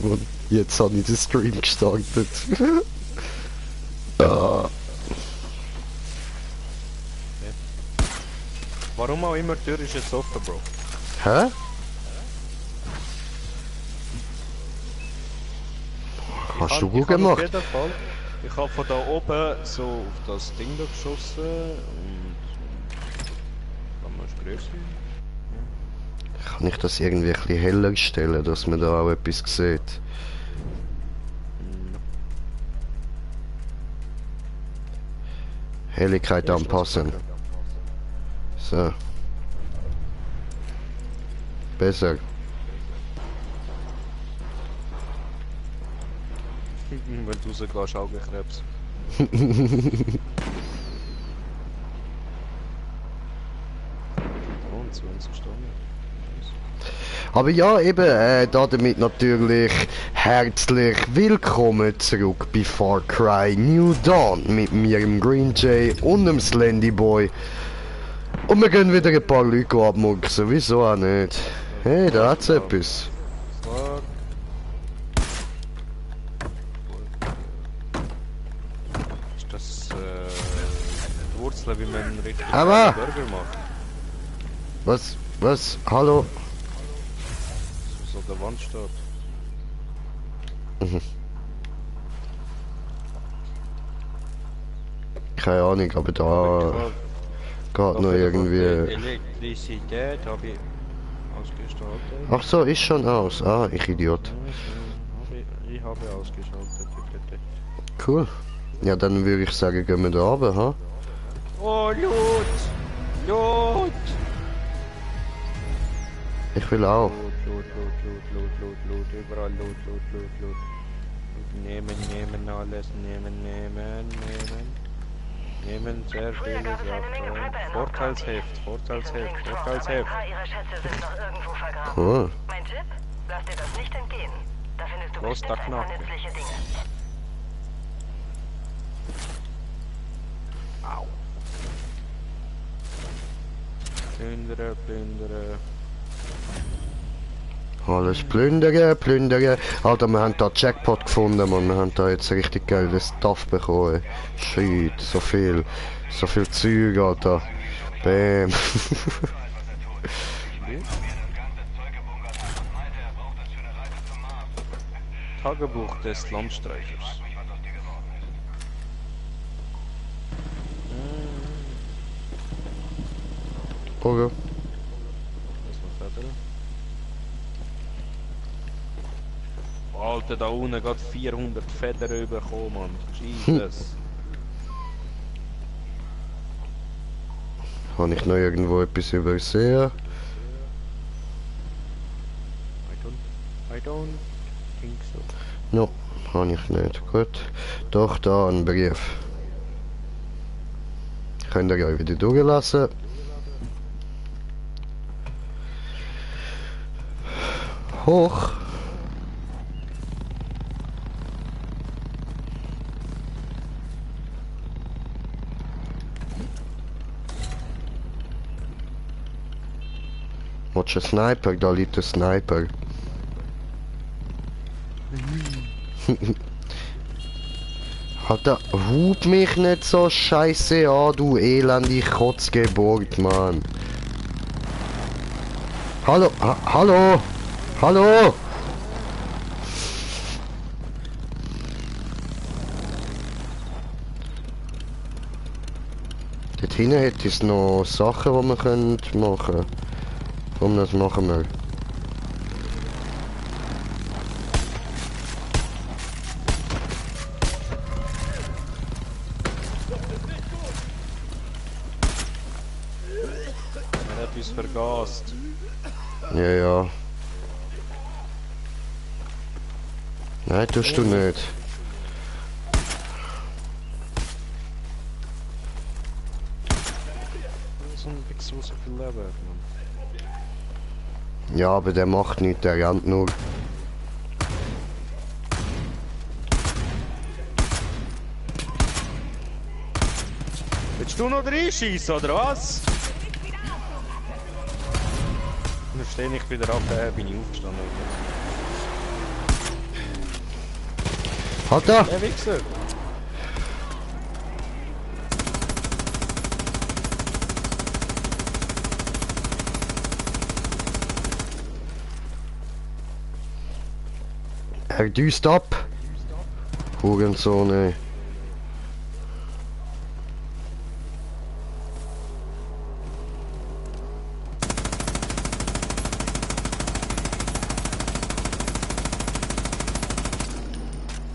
Und jetzt habe ich den Stream gestartet. Ah. Warum auch immer, die Tür ist jetzt offen, Bro. Hä? Hast du gut gemacht? Auf jeden Fall. Ich habe von da oben so auf das Ding da geschossen und... Kann man größer? Kann ich das irgendwie ein bisschen heller stellen, dass man da auch etwas sieht? Helligkeit anpassen. So. Besser. Wenn du rausgehst, Augenkrebs. Und 20 Stunden. Aber ja, eben, damit natürlich herzlich willkommen zurück bei Far Cry New Dawn mit mir, dem Green Jay und dem Slendy Boy. Und wir gehen wieder ein paar Leute abmurksen, wieso auch nicht? Hey, da hat's etwas. Fuck. Ist das die Wurzel, wie man einen richtigen Aber- Burger macht? Was? Hallo? So an der Wand steht. Keine Ahnung, aber da geht noch irgendwie... Elektrizität habe ich ausgeschaltet. Ach so, ist schon aus. Ah, ich Idiot. Ich habe ausgeschaltet. Cool. Ja, dann würde ich sagen, gehen wir da runter, ha? Oh, Loot! Loot! Ich will auch. Loot, überall Loot. Nehmen, alles, nehmen. Nehmen sehr viele Sachen. Vorteilsheft. Ihre Schätze sind noch irgendwo vergraben. Cool. Mein Tipp? Lass dir das nicht entgehen. Da findest du Los, bestimmt da ein paar Knacke. nützliche Dinge. Au. Plündere. Alles plündern. Alter, wir haben da Jackpot gefunden, Mann. Wir haben da jetzt richtig geiles Stuff bekommen. Shit, so viel Zeug, Alter. Bam. Tagebuch des Landstreichers. Okay. Was noch Feder? Alter, da unten geht 400 Federn bekommen, Mann. Jesus. Habe ich noch irgendwo etwas übersehen? I don't think so. No, habe ich nicht. Gut. Doch, da ein Brief. Könnt ihr euch wieder durchlassen. Hoch. Willst du einen Sniper? Da liegt ein Sniper. Alter, hub mich nicht so scheiße an, du elende Kotzgeburt, Mann. Hallo. Dort hinten hätte es noch Sachen, die wir machen können. Komm, das machen wir. Er hat uns vergast. Ja. Nein, tust du nicht. So ein Wichser, so viel Leben hat, Mann. Ja, aber der macht nichts, der rennt nur. Willst du noch reinschießen, oder was? Dann stehe ich wieder auf, bin ich aufgestanden. Halt da! Der Wichser! Er düst ab! Hurensohn, ey.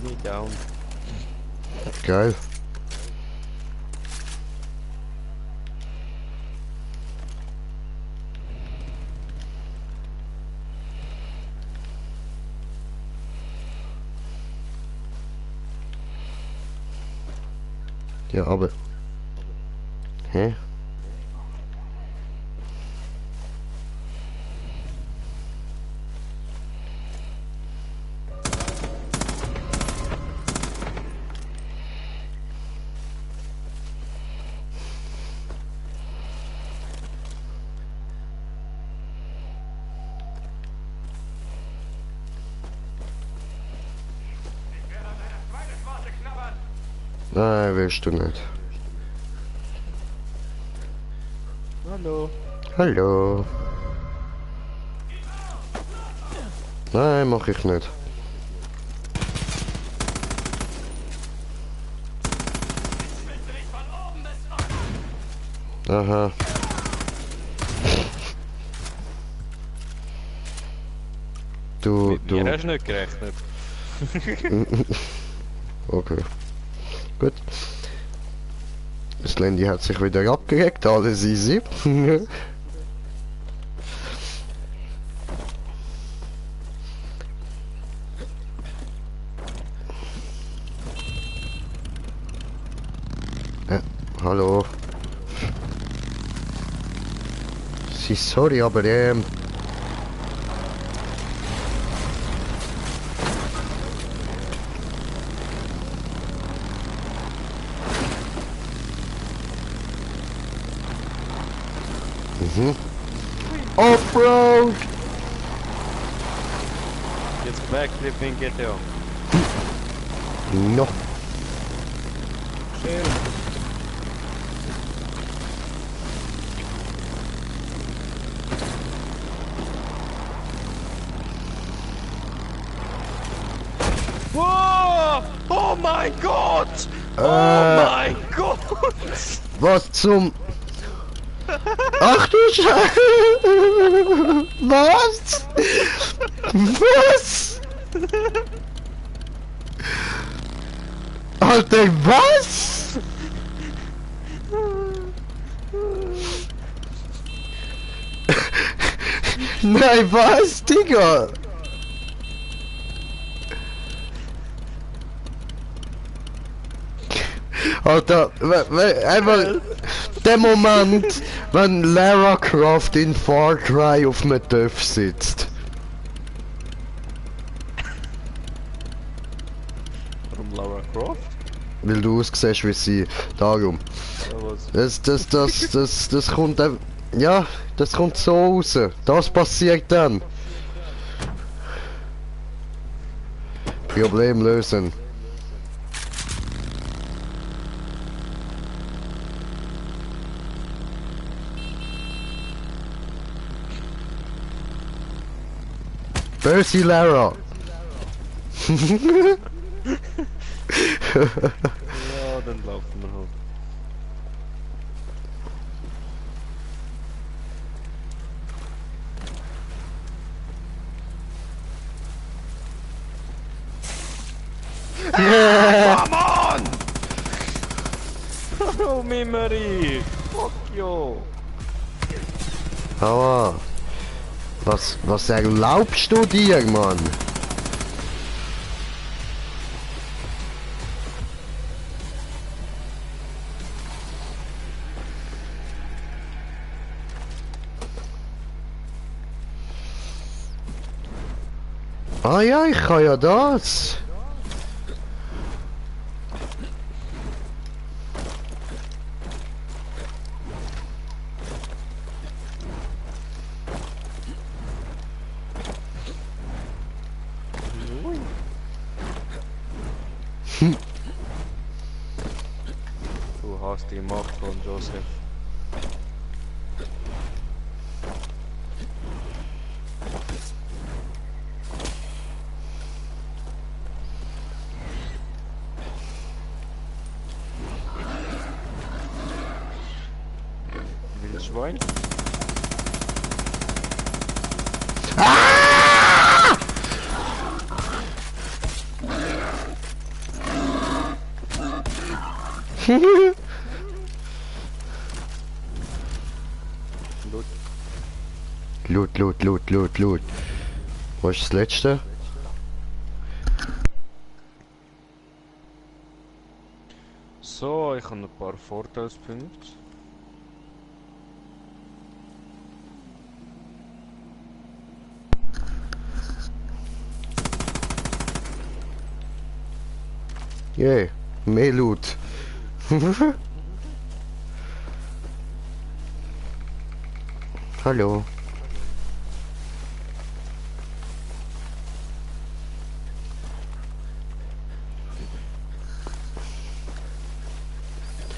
Nie down. Geil. Ja, aber... Hä? Nein, willst du nicht. Hallo. Hallo. Nein, mach ich nicht. Aha. Du, Mit mir du. hast du nicht gerechnet. Okay. Gut. Das Landy hat sich wieder abgeregt, alles easy. Hallo. Sorry, aber Offroad! Jetzt Backflip in GTA. No. Schön. Wow! Oh mein Gott! Oh mein Gott! Was zum... Ach du Scheiße! Was? Was? Alter, was? Nein, was, Digga? Alter, einfach der Moment, wenn Lara Croft in Far Cry auf einem Dörf sitzt. Warum Lara Croft? Weil du aussiehst wie sie. Darum. Ja, was? Das kommt einfach... Ja, das kommt so raus. Das passiert dann. Problem lösen. Böse Lara. Ja, dann laufen wir halt. Come on! Oh, Memory! Fuck you! Aua. Was erlaubst du dir, Mann? Ah ja, ich kann ja das. Du hast die Macht von Joseph. Wildschwein? Loot. Was ist das letzte? So, ich habe ein paar Vorteilspunkte. Yeah, mehr Loot. Hallo.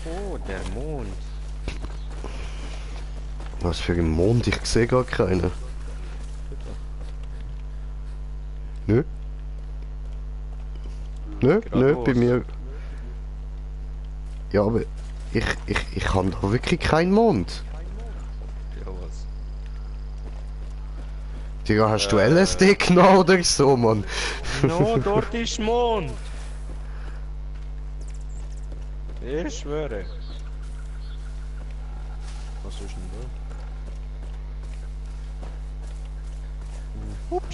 Oh, der Mond. Was für ein Mond? Ich sehe gar keinen. Nö. Nö, bei mir. Ja, aber ich habe da wirklich keinen Mond. Ja, was? Digga, hast du LSD genommen oder so, Mann? No, dort ist Mond! Ich schwöre. Was ist denn da?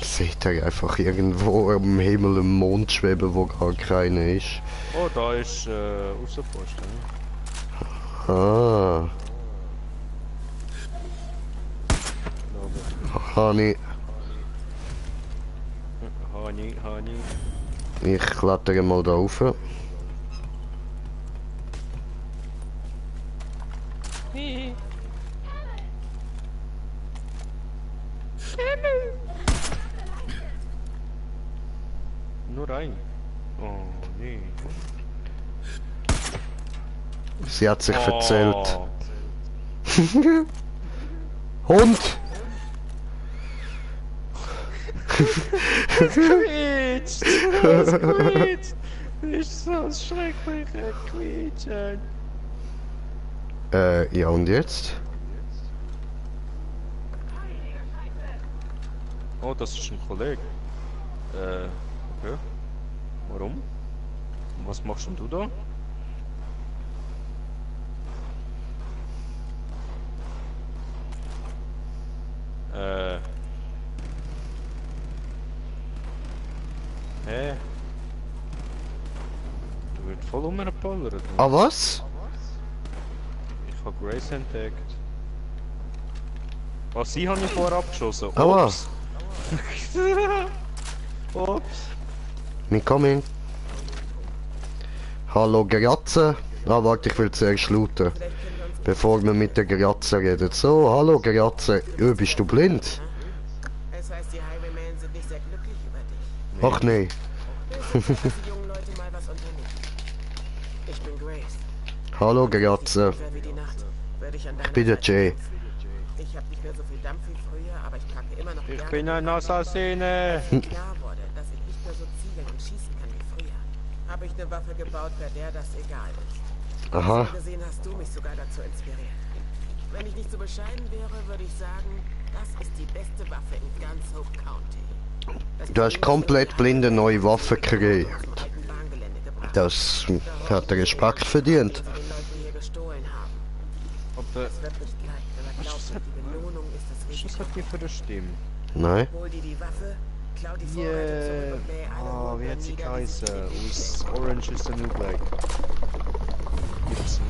Seht ihr einfach irgendwo am Himmel einen Mond schweben, wo gar keiner ist? Oh, da ist Außenpost. Ne? Ah, Hani, Hani. ich klettere mal da rauf. Nur ein. Oh, nee. Sie hat sich verzählt. Oh. Hund! Quietscht! Das quietscht! Ist so schrecklich, quietschen! Ja und jetzt? Oh, das ist ein Kollege. Okay. Warum? Was machst denn du da? Hä? Du wird voll umgepollert. Ah, was? Ich hab Grace entdeckt. Oh, sie haben ich vorher abgeschossen. Aua. Ups. Ups. Wir kommen. Hallo Gratze. Ah, warte, ich will zuerst looten. Bevor wir mit der Gratze reden. So, hallo Gratze. Bist du blind? Es heißt, die Highwaymen sind nicht sehr glücklich über dich. Ach nee. Dass die jungen Leute mal was unternehmen. Ich bin Grace. Hallo Gratze. Wer wie die Nacht. Werde ich an Ich deiner bin der Seite Jay. kämpfen. Ich habe nicht mehr so viel Dampf wie früher, aber ich packe immer noch Ich gerne bin ein mit. Assassine. Als mir klar wurde, dass ich nicht mehr so zielen und schießen kann wie früher, habe ich eine Waffe gebaut, bei der das egal ist. Aha. So gesehen hast du mich sogar dazu inspiriert. Wenn ich nicht so bescheiden wäre, würde ich sagen, das ist die besteAffe in ganz Hope County. Du hast komplett blinde neue Waffen kreiert. Das hat der Respekt verdient. Aber Es wird nicht leicht, aber glaub mir, die Belohnung ist das was Risiko. hat die für eine Stimme? Nein? Hol dir die Waffe, klau die Vorräte Yeah. zurück und mähe alle Ah, wie Monster hat sie nieder, die geheißen? sich Aus Orange is the New Black. Gibt's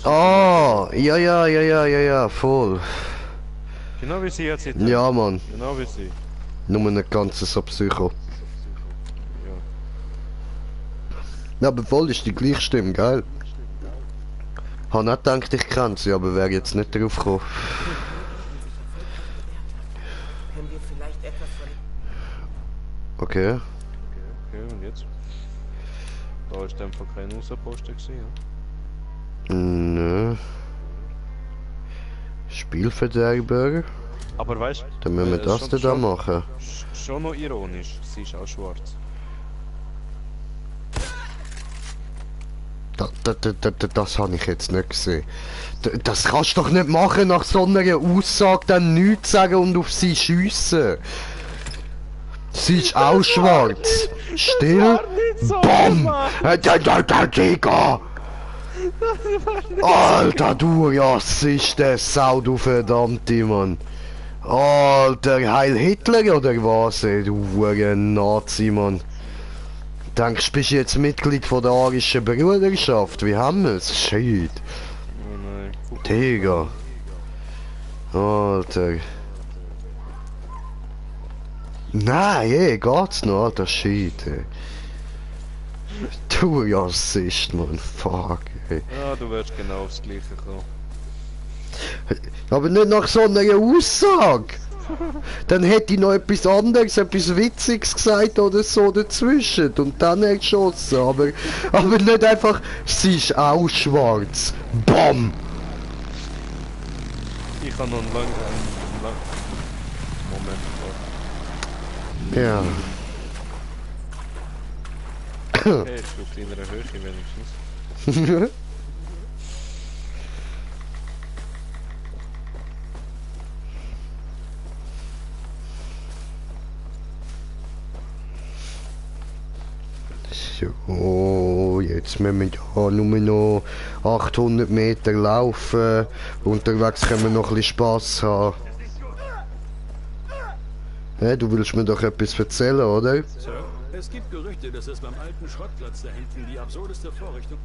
Ah, ja, voll. Genau wie sie hat sie. Ja, Mann. Genau wie sie. Nur ein ganzes so Psycho. Ja. Ja, aber voll ist die gleiche Stimme, geil. Hab nicht gedacht, ich kenne sie, aber wäre jetzt nicht drauf gekommen. Können wir vielleicht etwas von... Okay. Okay, und jetzt? Da ist dann von kein Außenposten gewesen, ja? Nö. Spielverderber. Aber weißt Dann müssen wir das denn da machen. Schon noch ironisch, sie ist auch schwarz. Das habe ich jetzt nicht gesehen. Das kannst du doch nicht machen, nach so einer Aussage dann nichts sagen und auf sie schiessen. Sie ist auch schwarz. Still. BAM! Digga! Alter, du Rassist, der Sau, du verdammte Mann. Alter, Heil Hitler oder was, ey, du Nazi, Mann. Denkst du, bist jetzt Mitglied von der arischen Bruderschaft? Wie haben wir's? Shit. Oh nein. Digga. Alter. Nein, ey, geht's noch, alter Shit, ey. Du Rassist, Mann, fuck, ey. Ja, du wirst genau aufs Gleiche kommen. Aber nicht nach so einer Aussage. Dann hätte ich noch etwas anderes, etwas Witziges gesagt oder so dazwischen und dann geschossen. Aber nicht einfach, sie ist auch schwarz. BAM! Ich habe noch einen langen Moment vor. Ja. Okay, ist auf kleinere Höhe wenigstens. So, jetzt müssen wir ja nur noch 800 Meter laufen. Unterwegs können wir noch ein bisschen Spass haben. Hey, du willst mir doch etwas erzählen, oder? Sir, es gibt Gerüchte, dass es beim alten Schrottplatz da hinten die absurdeste Vorrichtung...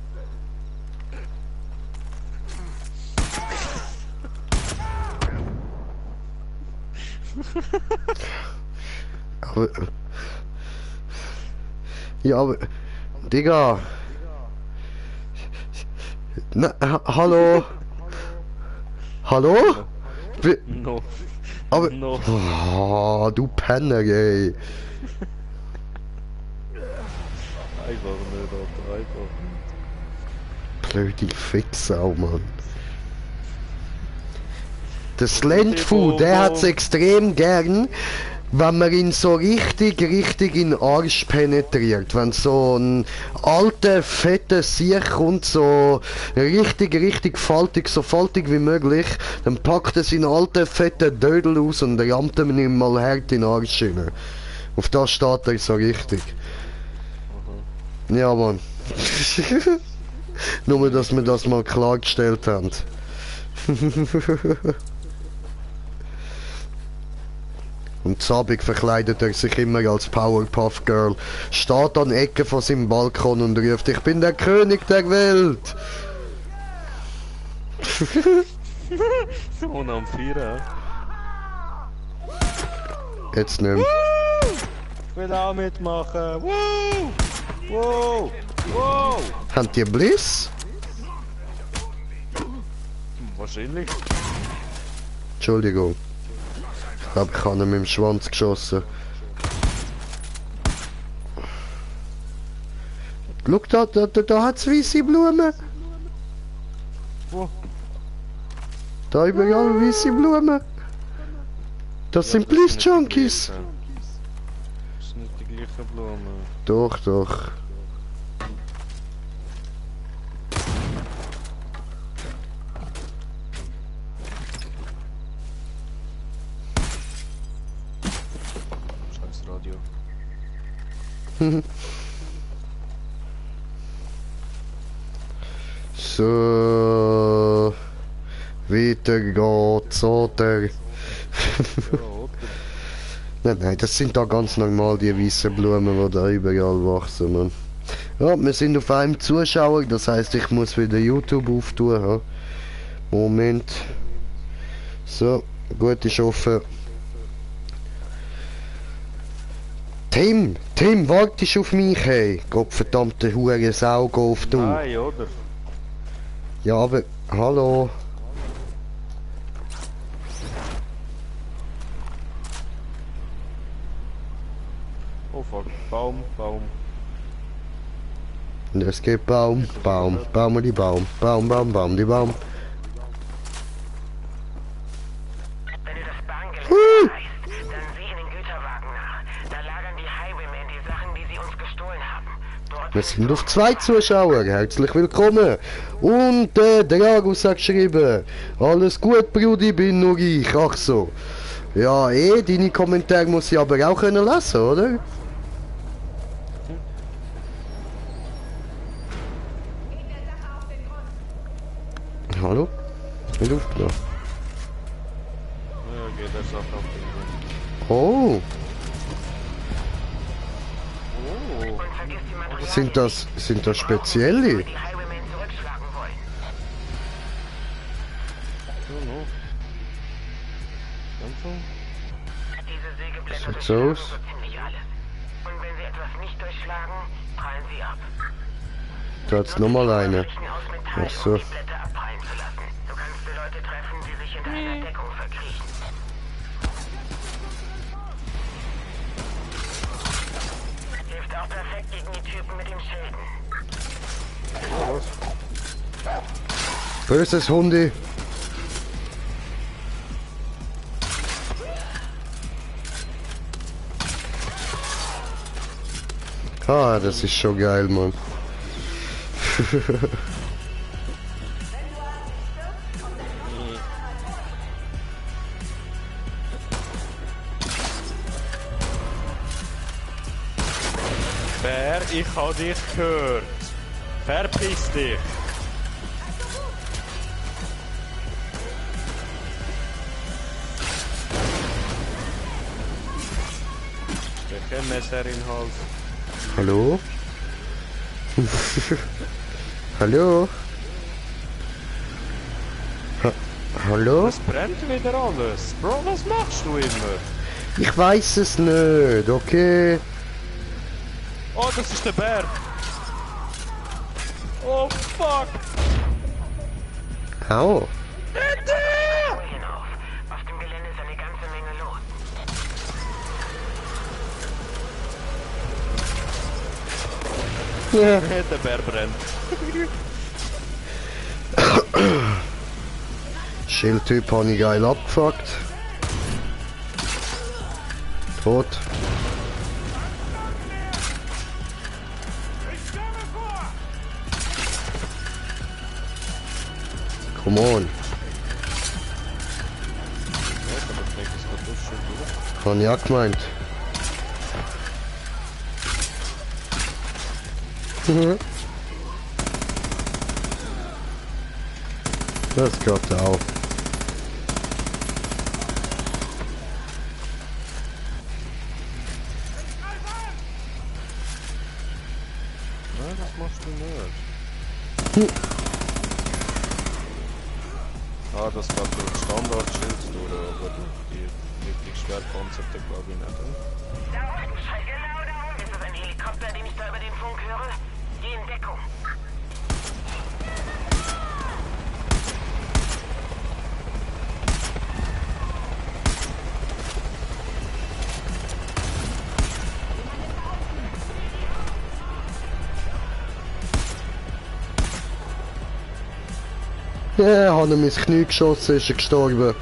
Aber... Ja, aber... Digga! Na, hallo? Hallo? No. Aber... No. Oh, du Penner, ey. Einfach nicht, Alter, einfach nicht. Blöde Fixau, Mann. Der Slendfu, der hat's extrem gern, wenn man ihn so richtig in den Arsch penetriert. Wenn so ein alter, fetter Siech kommt, so richtig faltig, so faltig wie möglich, dann packt er seinen alten, fetten Dödel aus und rammt ihm mal hart in den Arsch rein. Auf das steht er so richtig. Ja, Mann. Nur, dass wir das mal klargestellt haben. Und Zabig verkleidet er sich immer als Powerpuff Girl, steht an der Ecke von seinem Balkon und ruft, ich bin der König der Welt! Und am 4, Jetzt nicht mehr. Ich will auch mitmachen. Woo! Wow! Wow! Habt ihr Bliss? Wahrscheinlich. Entschuldigung. Ich glaube, ich habe ihn mit dem Schwanz geschossen. Schau, da hat es weisse Blumen. Wo? Da überall weisse Blumen. Das sind Bliss-Junkies. Das sind nicht die gleichen Blumen. Doch. Scheiß Radio. So. Weiter geht's, oder? Ja, oder? Nein, das sind da ganz normal die weißen Blumen, die da überall wachsen, Mann. Ja, wir sind auf einem Zuschauer, das heißt, ich muss wieder YouTube auftun. Ja. Moment. So, gut, ist offen. Tim, wartest auf mich, hey? Gottverdammte Hure Sau, geh auf du. Nein, oder? Ja, aber, hallo. Oh fuck, Baum. Und es geht Baum, Baum, Baum, die Baum, Baum, Baum, Baum, die Baum. Wenn du das Bahngelände erreichst, dann sieh in den Güterwagen nach. Da lagern die Highwaymen die Sachen, die sie uns gestohlen haben. Dort Wir sind auf 2 Zuschauer, herzlich willkommen. Und der Agus hat geschrieben, alles gut Brudi, bin nur ich, ach so. Ja, deine Kommentare muss ich aber auch können lesen, oder? Hallo? Nicht aufgenommen. Ja, geht der Sache auf den Grund. Oh, Oh, und vergiss die Materialien, sind das spezielle? die Highwaymen zurückschlagen wollen. so, no. Ganz so. Diese Sägeblätter Sieht so durchschlagen aus. so ziemlich alles. Und wenn sie etwas nicht durchschlagen, prallen sie ab. Da hat's nochmal eine. Richten aus Metall, Ach so. um die Blätter abprallen zu lassen. Du kannst die Leute treffen, die sich hinter einer Deckung verkriechen. Hilft auch perfekt gegen die Typen mit den Schilden. Böses Hundi. Ah, das ist schon geil, Mann. Bär, ich hab dich gehört. Verpiss dich. Steck ein Messer in den Hals. Hallo? Hallo? Hallo? Es brennt wieder alles. Bro, was machst du immer? Ich weiß es nicht, okay? Oh, das ist der Bär. Oh, fuck. Au. Hol hinauf. Auf dem Gelände ist eine ganze Menge los. Ja. Der Bär brennt. Schildtyp habe ich geil abgefuckt. Tot. Come on. Hab ich auch gemeint. Das geht auch. Nein, das machst du nicht. Ah, das geht durch Standardschild durch, aber durch die wirklich schwer panzerte glaube ich nicht. Da unten, genau da unten. Ist das ein Helikopter, den ich da über den Funk höre? Geh in Deckung. Ja, hat er mir ins Knie geschossen, ist er gestorben. Bär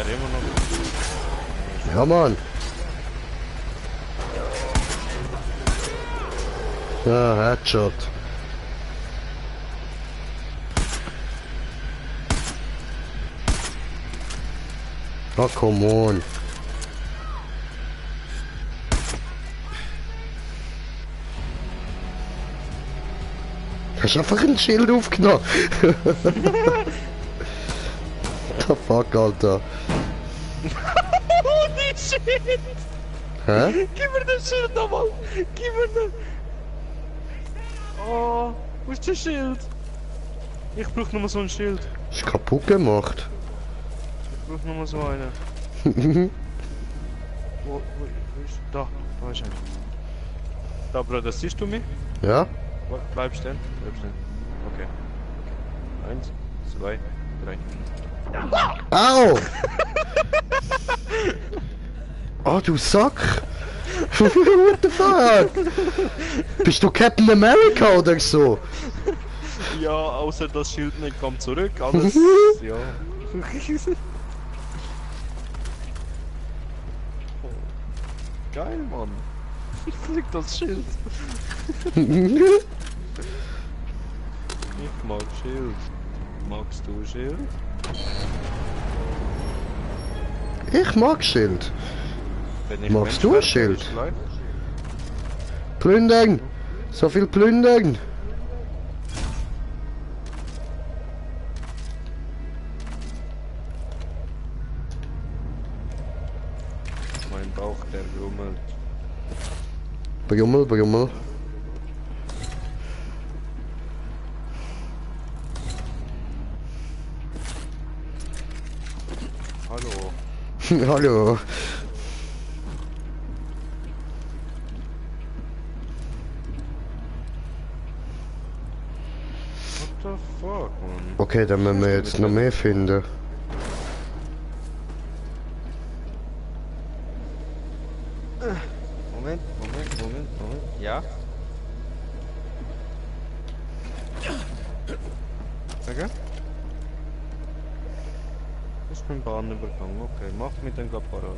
immer noch. Ja, Mann. Ja, Headshot. Ah, come on. Hast du einfach ein Schild aufgenommen? The fuck, Alter. Holy shit! Hä? Gib mir das Schild nochmal! Gib mir das! Oh, wo ist das Schild? Ich brauch nochmal so ein Schild. Ist kaputt gemacht. Ich brauch nochmal so eine. Wo ist... Da ist er. Da, Bruder, siehst du mich? Ja? Bleib stehen. Bleib stehen. Okay. 1, 2, 3. Au! Oh, du Sack! What the fuck? Bist du Captain America oder so? Ja, außer das Schild nicht kommt zurück, alles, ja. Geil, Mann. Fliegt das Schild. Ich mag Schild. Magst du Schild? Ich mag Schild. Wenn ich Magst Mensch du wär, Schild? ist gleich. Plündern! So viel plündern! Mein Bauch, der grummelt. Brummel, Brummel. Hallo. Hallo. What the fuck, Mann? Okay, dann müssen wir jetzt noch mehr finden. Moment. Ja? Okay. Das ist ein Bahnübergang, okay. Mach mit dem Apparat.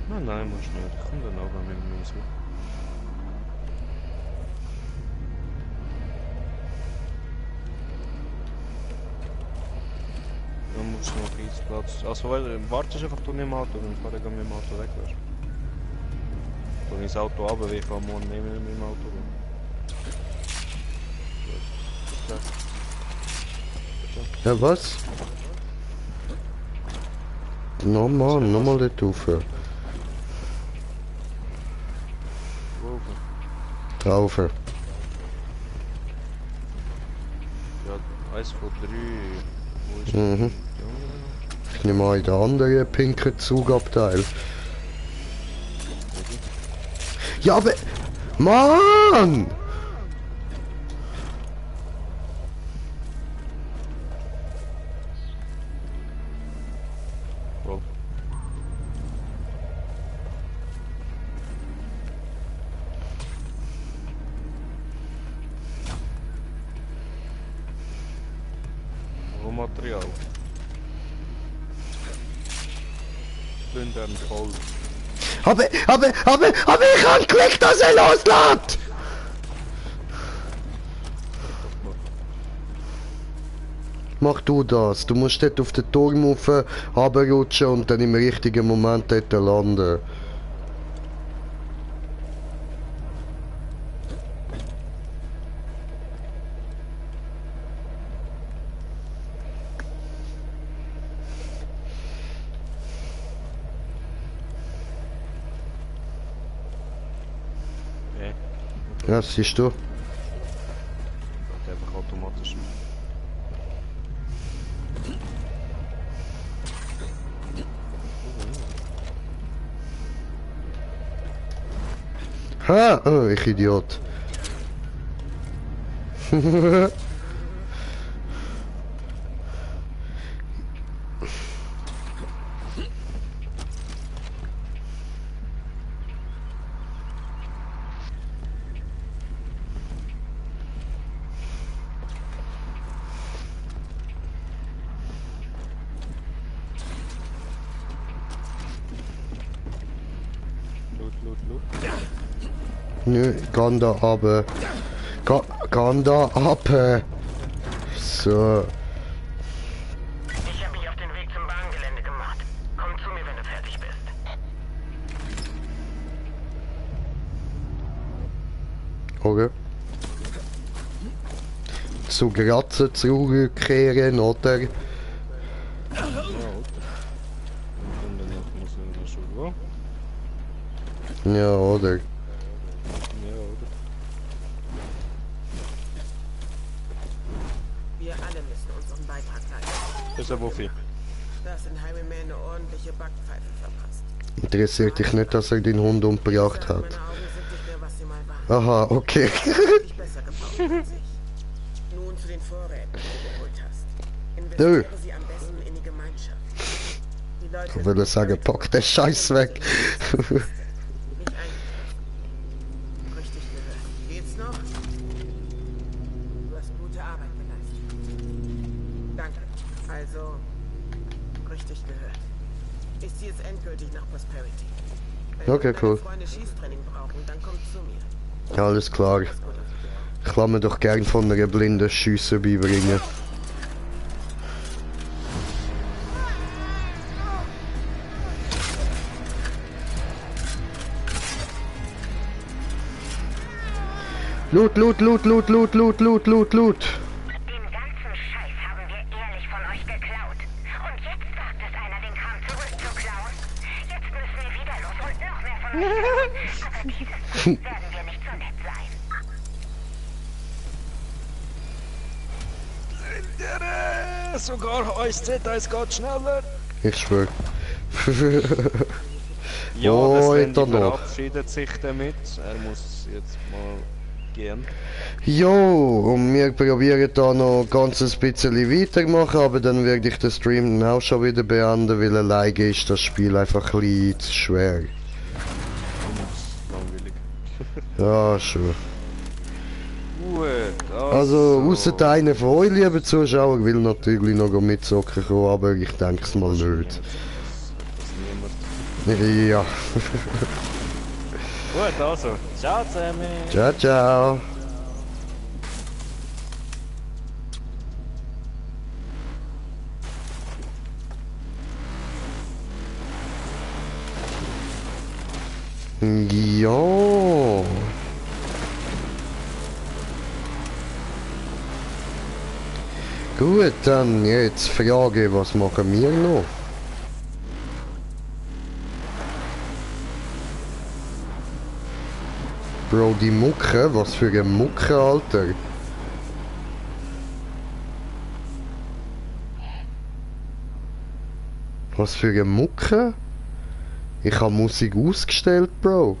Nein, muss nicht. Ich komm dann aber mit dem so. Dann musst du noch Platz. Also, wartest einfach du nicht im Auto, dann fahr ich mit dem Auto weg. Weißt du? Dann ins Auto runter, weil ich kann morgen nicht mehr mit dem Auto gehen. Ja, was? No Mann, nochmal dort rauf. Drauf. Ja, 1 von 3. Wo ist Mhm. die andere? Ich nehme an, in der anderen pinken Zugabteil. Ja, aber... Mann! Wo? Rohmaterial. Plündern voll. Aber ich hab geklickt, dass er loslässt! Mach du das. Du musst dort auf den Turm rauf, runterrutschen und dann im richtigen Moment dort landen. Okay. Ja, siehst du? Geht einfach automatisch. Ha! Oh, ich Idiot. Loot. Nö, kann da aber. Kann da aber. So. Ich habe mich auf den Weg zum Bahngelände gemacht. Komm zu mir, wenn du fertig bist. Okay. Zu Gratzen zurückkehren, oder? Ja, okay. Und danach muss ich in der Schule. Ja, oder? Ja, oder? Wir alle müssen unseren Beitrag leisten. Das ist ein Wuffi. Das sind Highwayman eine ordentliche Backpfeife verpasst. Interessiert dich nicht, dass er den Hund umgebracht hat? Meine Augen sind nicht mehr, was sie mal waren. Aha, okay. Dich besser gebaut als ich. Nun zu den Vorräten, die du geholt hast. Du. Investiere sie am besten in die Gemeinschaft. Die Leute Ich würde sagen, pack den Scheiß weg. Nicht eingetroffen. Richtig gehört. Geht's noch? Du hast gute Arbeit geleistet. Danke. Also, richtig gehört. Ich ziehe jetzt endgültig nach Prosperity. Wenn Okay, deine cool. Freunde Schießtraining brauchen, dann kommt zu mir. Ja, alles klar. Ich lasse mir doch gern von einer blinden Schüsse beibringen. Loot, loot, loot, loot, loot, loot, loot, loot, loot. Den ganzen Scheiß haben wir ehrlich von euch geklaut. Und jetzt sagt es einer, den Kram zurückzuklauen. Jetzt müssen wir wieder los und noch mehr von euch klauen. Aber dieses Mal werden wir nicht so nett sein. Sogar euch Z1 geht schneller. Ich schwör. Ja, Oh, der Sven da noch. verabschiedet sich damit. Er muss jetzt mal gehen. Jo, und wir probieren da noch ganz ein bisschen weitermachen, aber dann werde ich den Stream dann auch schon wieder beenden, weil alleine ist das Spiel einfach ein bisschen zu schwer. Langweilig. Ja, schon. Gut, Also, ausser einer von euch, liebe Zuschauer, will natürlich noch mitzocken kommen, aber ich denke es mal nicht. Das niemand. Ja. Gut, also. Ciao zusammen. Ciao, ciao. Ja. Gut, dann jetzt Frage, was machen wir noch? Bro, die Mucke, was für eine Mucke, Alter. Was für eine Mucke? Ich habe Musik ausgestellt, Bro.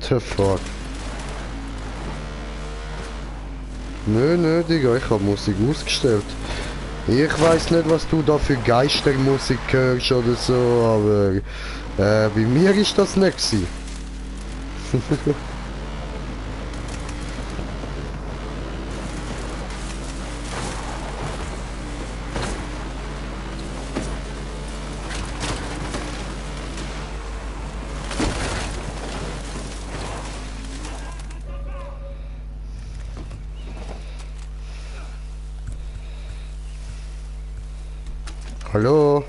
The fuck. Nö, Digga, ich hab Musik ausgestellt. Ich weiß nicht, was du da für Geistermusik hörst oder so, aber bei mir ist das nicht gewesen. Hallo?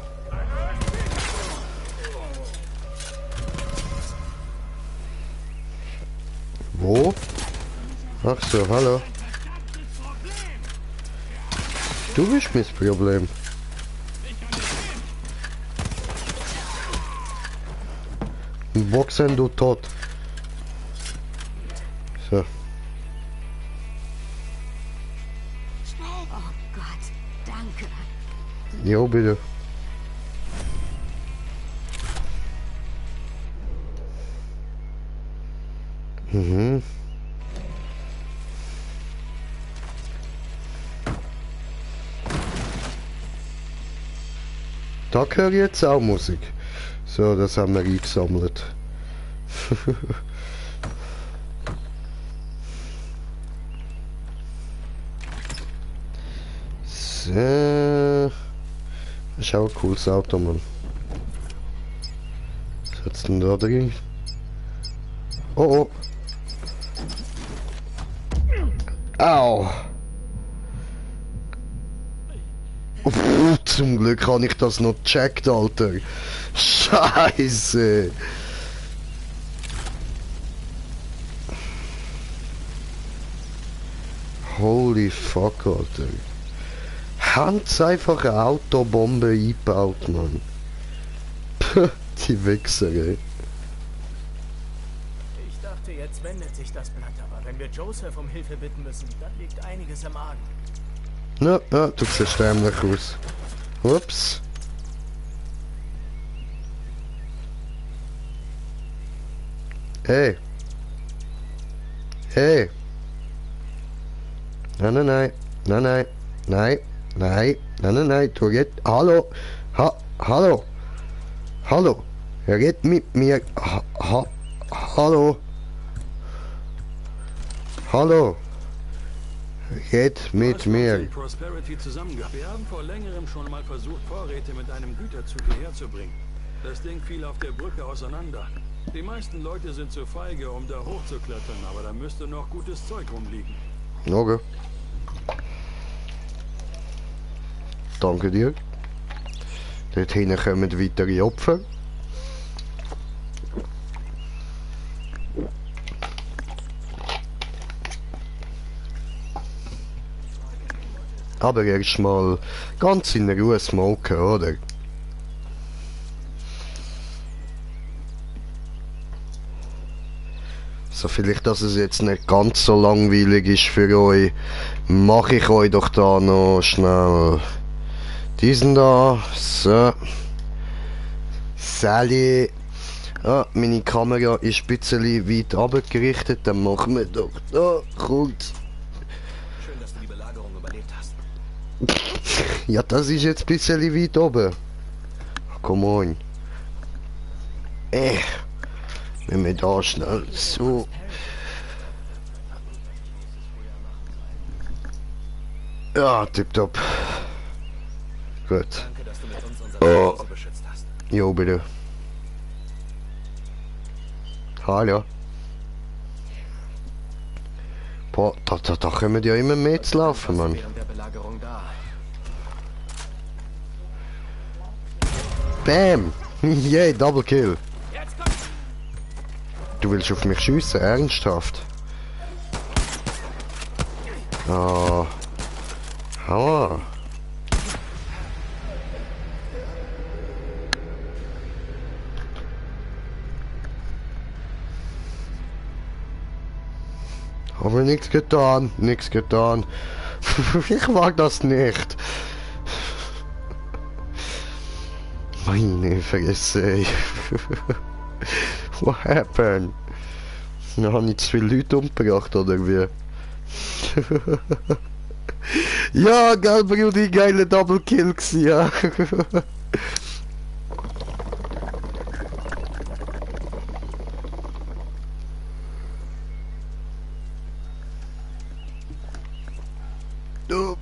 Wo? Ach so, hallo. Du bist mein Problem. Boxen, du tot. So. Oh Gott, danke. Jo, bitte. Mhm. Da höre ich jetzt auch Musik. So, das haben wir eingesammelt. So. Das ist auch ein cooles Auto, Mann. Was hat's denn da drin? Oh, oh. Au. Zum Glück habe ich das noch gecheckt, Alter. Scheiße. Holy fuck, Alter. Haben's einfach eine Autobombe eingebaut, Mann. Puh, die Wichser, ey. Ich dachte, jetzt Jetzt wendet sich das Blatt, aber wenn wir Joseph um Hilfe bitten müssen, dann liegt einiges im Argen. Ja, ja, du siehst dämlich aus. Ups. Hey. Hey. Nein, nein, nein. Nein, nein. Nein. Nein. Nein, nein, nein. Du redest. Hallo. Hallo. Hallo. Red mit mir. Hallo. Hallo. Red mit mir. Prosperity zusammengebracht. Wir haben vor längerem schon mal versucht, Vorräte mit einem Güterzug hierher zu bringen. Das Ding fiel auf der Brücke auseinander. Die meisten Leute sind zu feige, um da hochzuklettern, aber da müsste noch gutes Zeug rumliegen. Okay. Danke dir. Dort hinten kommen weitere Opfer. Aber erstmal ganz in Ruhe smoken, oder? So, vielleicht, dass es jetzt nicht ganz so langweilig ist für euch, mache ich euch doch da noch schnell diesen da. So. Sally. Ah, meine Kamera ist ein bisschen weit runtergerichtet, dann machen wir doch da kurz. Schön, dass du die Belagerung überlebt hast. Ja, das ist jetzt ein bisschen weit oben. Come on. Wenn wir da schnell so. Ja, tipptopp. Gut. Danke, dass du mit uns unser Zuhause beschützt hast. Jo, bitte. Hallo. Boah, da kommen ja immer mehr zu laufen, Mann. Während der Belagerung da. Bam! Yay, Double Kill. Du willst auf mich schiessen, ernsthaft? Ah. Aua. Aber nichts getan, nichts getan. Ich mag das nicht. Meine Fresse, ey. What happened? Da habe ich zu viele Leute umgebracht, oder wie? Ja, geil, Brudi, geile Double Kill gewesen, ja. Du.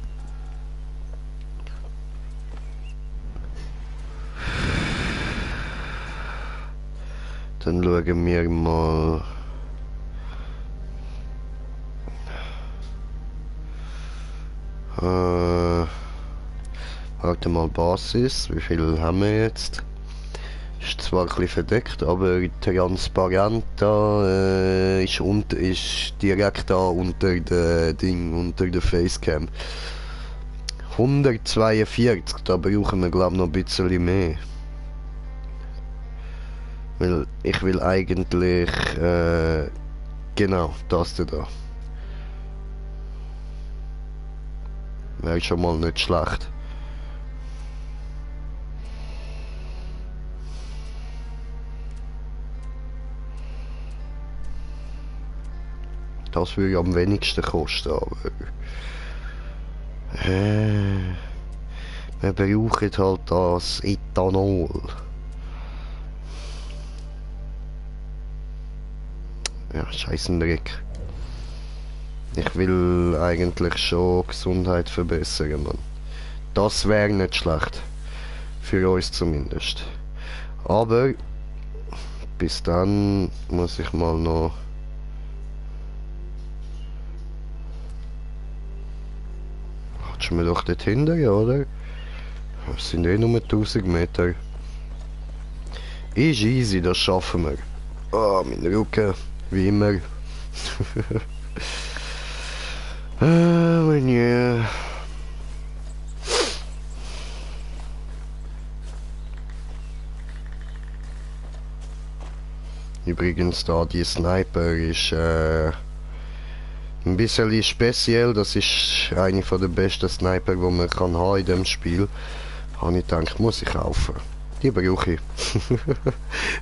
Dann schauen wir mal. Warte mal, Basis, wie viel haben wir jetzt? Ist zwar ein bisschen verdeckt, aber transparent da ist direkt da unter der unter der Facecam. 142, da brauchen wir glaube noch ein bisschen mehr. Weil ich will eigentlich genau das da. Wäre schon mal nicht schlecht. Das würde am wenigsten kosten, aber wir brauchen halt das Ethanol. Ja, Scheissendreck. Ich will eigentlich schon Gesundheit verbessern, Mann. Das wäre nicht schlecht. Für uns zumindest. Aber bis dann muss ich mal noch. Watschen wir doch dort hinten, oder? Das sind eh nur 1000 Meter. Ist easy, das schaffen wir. Ah, mein Rücken, wie immer. Ja. übrigens da, die Sniper ist ein bisschen speziell. Das ist eine von der besten Sniper, die man kann haben in dem Spiel. Habe ich gedacht, muss ich kaufen. Die brauche ich.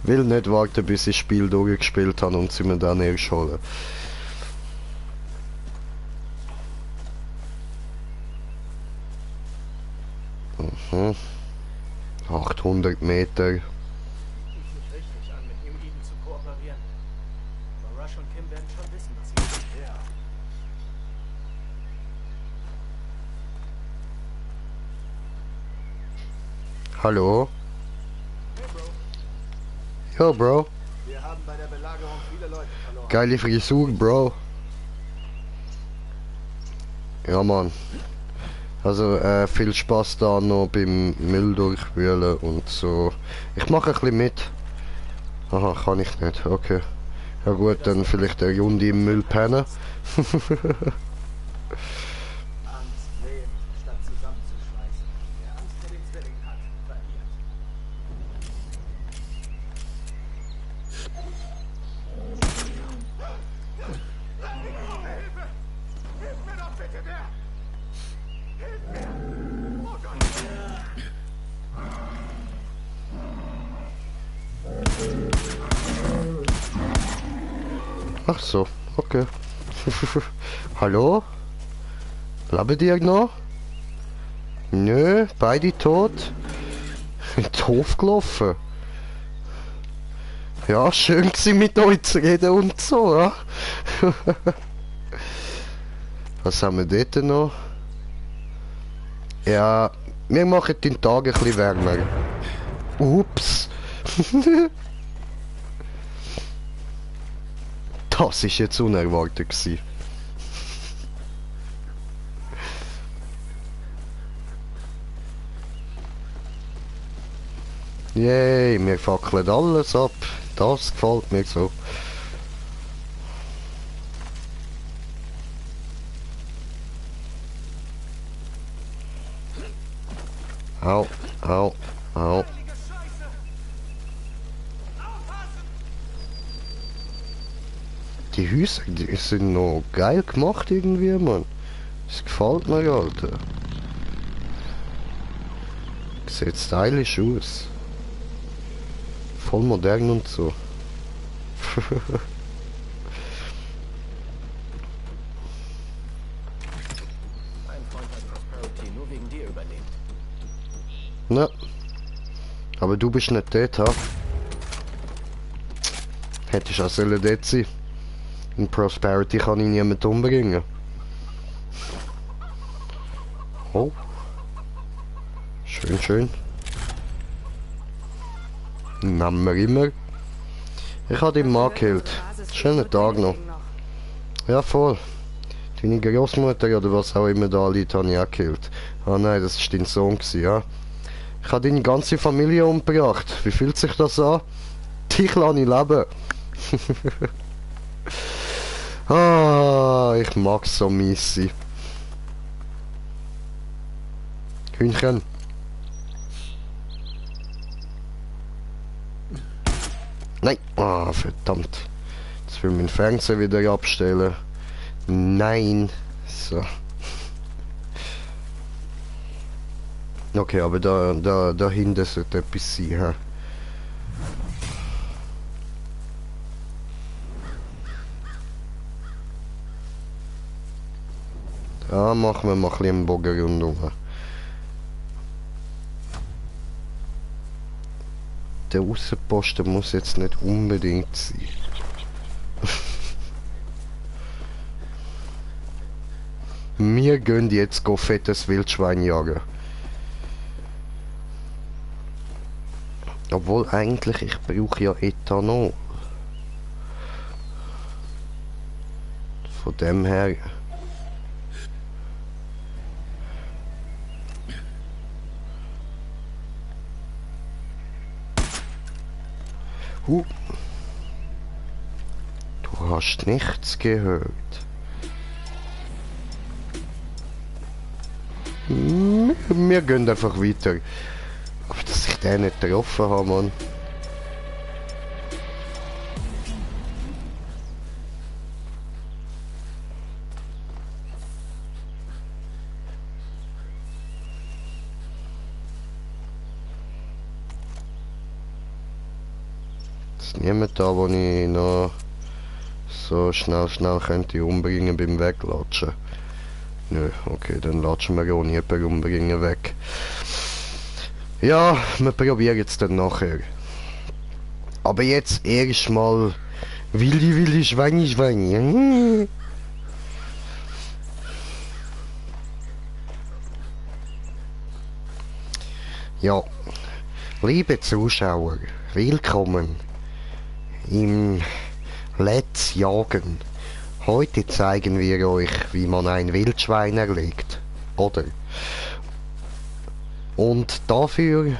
Will nicht warten, bis ich das Spiel durchgespielt habe und sie mir dann erst holen. Mhm. 800 Meter. Richtig an, mit New Eden zu kooperieren. Aber Rush und Kim werden schon wissen, was sie tun. Ja. Hallo? Hey, Bro. Ja, Bro. Wir haben bei der Belagerung viele Leute verloren. Geile Frisur, Bro. Ja, Mann. Also, viel Spaß da noch beim Müll durchwühlen und so. Ich mache ein bisschen mit. Aha, kann ich nicht. Okay. Ja gut, dann vielleicht eine Runde im Müll pennen. Angst leben, statt zusammenzuschweißen. Wer Angst vor den Zwillingen hat, verliert. Hilfe! Hilf mir doch bitte, wer! Hilf mir! Oh Gott! Ach so, okay. Hallo? Leben die noch? Nö, beide tot. Doof gelaufen. Ja, schön gewesen mit euch zu reden und so, ja? Was haben wir dort noch? Ja, wir machen den Tag ein bisschen wärmer. Ups. Das ist jetzt unerwartet gewesen. Yay, wir fackeln alles ab. Das gefällt mir so. Au, au, au. Die Häuser, die sind noch geil gemacht irgendwie, Mann. Das gefällt mir, Alter. Sieht stylisch aus. Voll modern und so. Mein Freund hat Prosperity nur wegen dir überlebt. Na. Aber du bist nicht dort, ha? Hättest auch sollen dort sein. In Prosperity kann ich niemand umbringen. Oh. Schön, schön. Nehmen wir immer. Ich habe den Mann gekillt. Schönen Tag noch. Ja, voll. Deine Großmutter oder was auch immer da liegt, habe ich auch gekillt. Ah nein, das war dein Sohn, ja. Ich habe deine ganze Familie umgebracht. Wie fühlt sich das an? Dich lasse ich leben. Ah, ich mag so mies sein. Hühnchen. Nein. Ah, verdammt. Jetzt will mein Fernseher wieder abstellen. Nein. So. Okay, aber da hinten sollte etwas sein. He? Da machen wir mal ein bisschen einen Bogen rundum. Der Aussenposten muss jetzt nicht unbedingt sein. Wir gehen jetzt fettes Wildschwein jagen. Obwohl eigentlich, ich brauche ja Ethanol. Von dem her... Du hast nichts gehört. Wir gehen einfach weiter. Aber dass ich den nicht getroffen habe, Mann. Ist niemand da, wo ich noch so schnell könnte umbringen beim Weglatschen? Nö, okay, dann latschen wir auch nicht beim Umbringen weg. Ja, wir probieren es dann nachher. Aber jetzt erstmal Willi, Schweini. Ja, liebe Zuschauer, willkommen im Let's Jagen. Heute zeigen wir euch, wie man ein Wildschwein erlegt, oder? Und dafür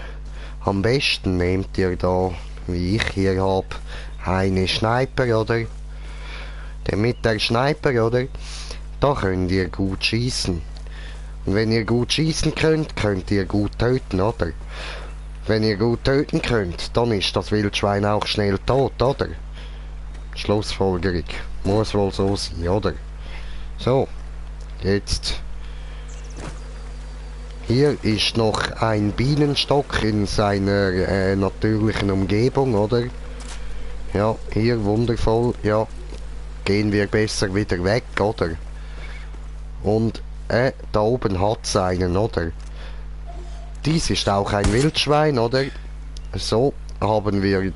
am besten nehmt ihr da, wie ich hier habe, eine Sniper, oder? Denn mit der Sniper, oder? Da könnt ihr gut schießen. Und wenn ihr gut schießen könnt, könnt ihr gut töten, oder? Wenn ihr gut töten könnt, dann ist das Wildschwein auch schnell tot, oder? Schlussfolgerung. Muss wohl so sein, oder? So, jetzt. Hier ist noch ein Bienenstock in seiner natürlichen Umgebung, oder? Ja, hier wundervoll. Ja, gehen wir besser wieder weg, oder? Und da oben hat's einen, oder? Dies ist auch ein Wildschwein, oder? So haben wir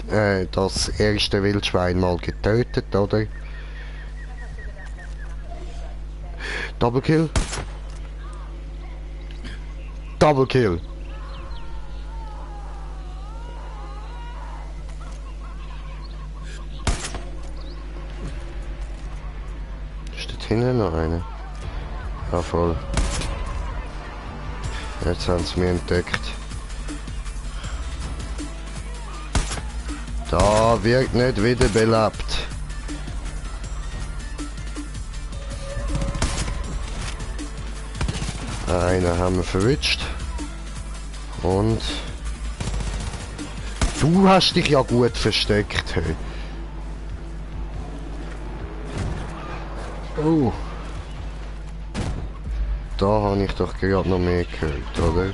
das erste Wildschwein mal getötet, oder? Double Kill. Double Kill. Ist dort hinten noch einer? Ja, voll. Jetzt haben sie mich entdeckt. Da wird nicht wiederbelebt. Einen haben wir verwitscht. Und du hast dich ja gut versteckt. Hey. Oh. Da habe ich doch gerade noch mehr gehört, oder?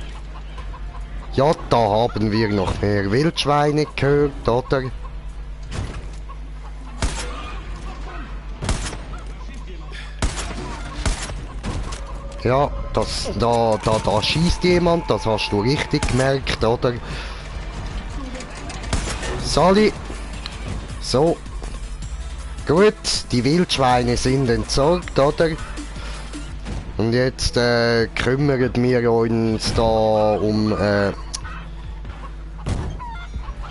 Ja, da haben wir noch mehr Wildschweine gehört, oder? Ja, da schießt jemand, das hast du richtig gemerkt, oder? Sally. So. Gut, die Wildschweine sind entsorgt, oder? Und jetzt kümmern wir uns da um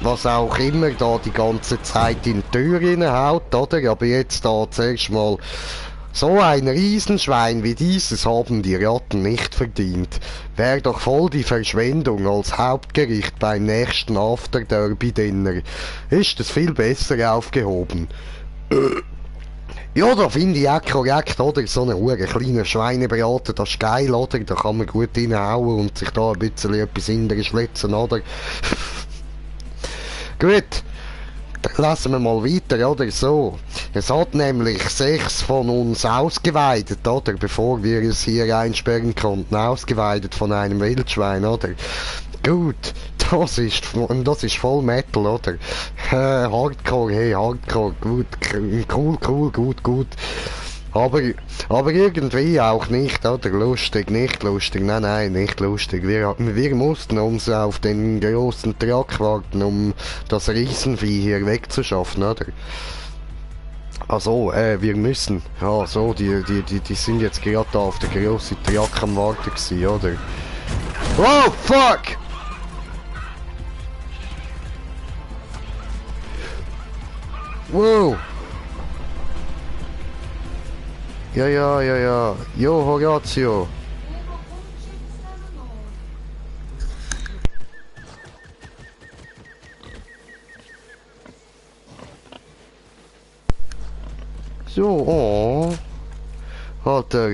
was auch immer da die ganze Zeit in die Tür reinhaut, oder? Aber jetzt da zuerst mal so ein Riesenschwein wie dieses haben die Ratten nicht verdient. Wäre doch voll die Verschwendung als Hauptgericht beim nächsten After-Derby-Dinner. Ist es viel besser aufgehoben. Ja, da finde ich auch korrekt, oder? So eine hure kleine Schweinebraten, das ist geil, oder? Da kann man gut reinhauen und sich da ein bisschen etwas hinterher schlitzen, oder? Gut, dann lassen wir mal weiter, oder? So, es hat nämlich 6 von uns ausgeweidet, oder? Bevor wir es hier einsperren konnten, ausgeweidet von einem Wildschwein, oder? Gut, das ist voll Metal, oder? Hardcore, hey, Hardcore, gut, cool, gut. Aber irgendwie auch nicht, oder? Lustig, nicht lustig, nein, nicht lustig. Wir mussten uns auf den großen Truck warten, um das Riesenvieh hier wegzuschaffen, oder? Also, wir müssen. Ja, so, die sind jetzt gerade da auf der grossen Truck am Warten gewesen, oder? Oh, fuck! Wow! Ja. Jo, Horatio. So, oh. Alter.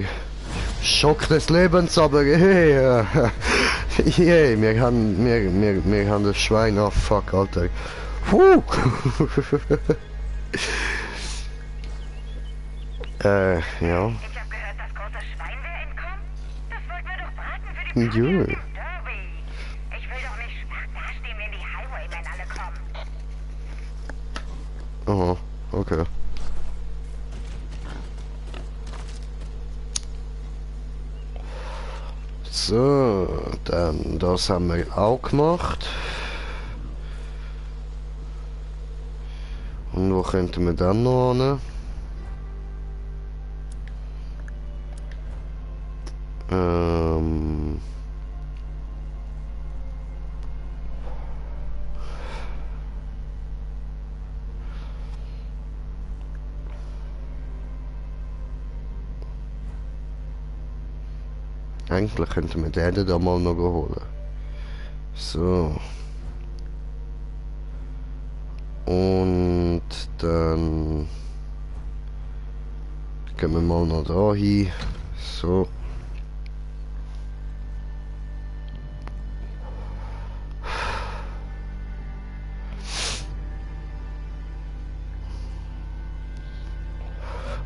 Schock des Lebens, aber hey, yeah, wir haben das Schwein, oh fuck, Alter. Puh. Ja. Ich hab gehört, das große Schwein wäre entkommen. Das wollten wir doch braten für die Jo. Derby. Ich will doch nicht schwach dastehen, wenn die Highwaymen alle kommen. Okay. So, dann das haben wir auch gemacht. Und wo könnten wir dann noch hin? Eigentlich könnten wir den da mal noch holen. So. Und dann gehen wir mal noch da hin. So.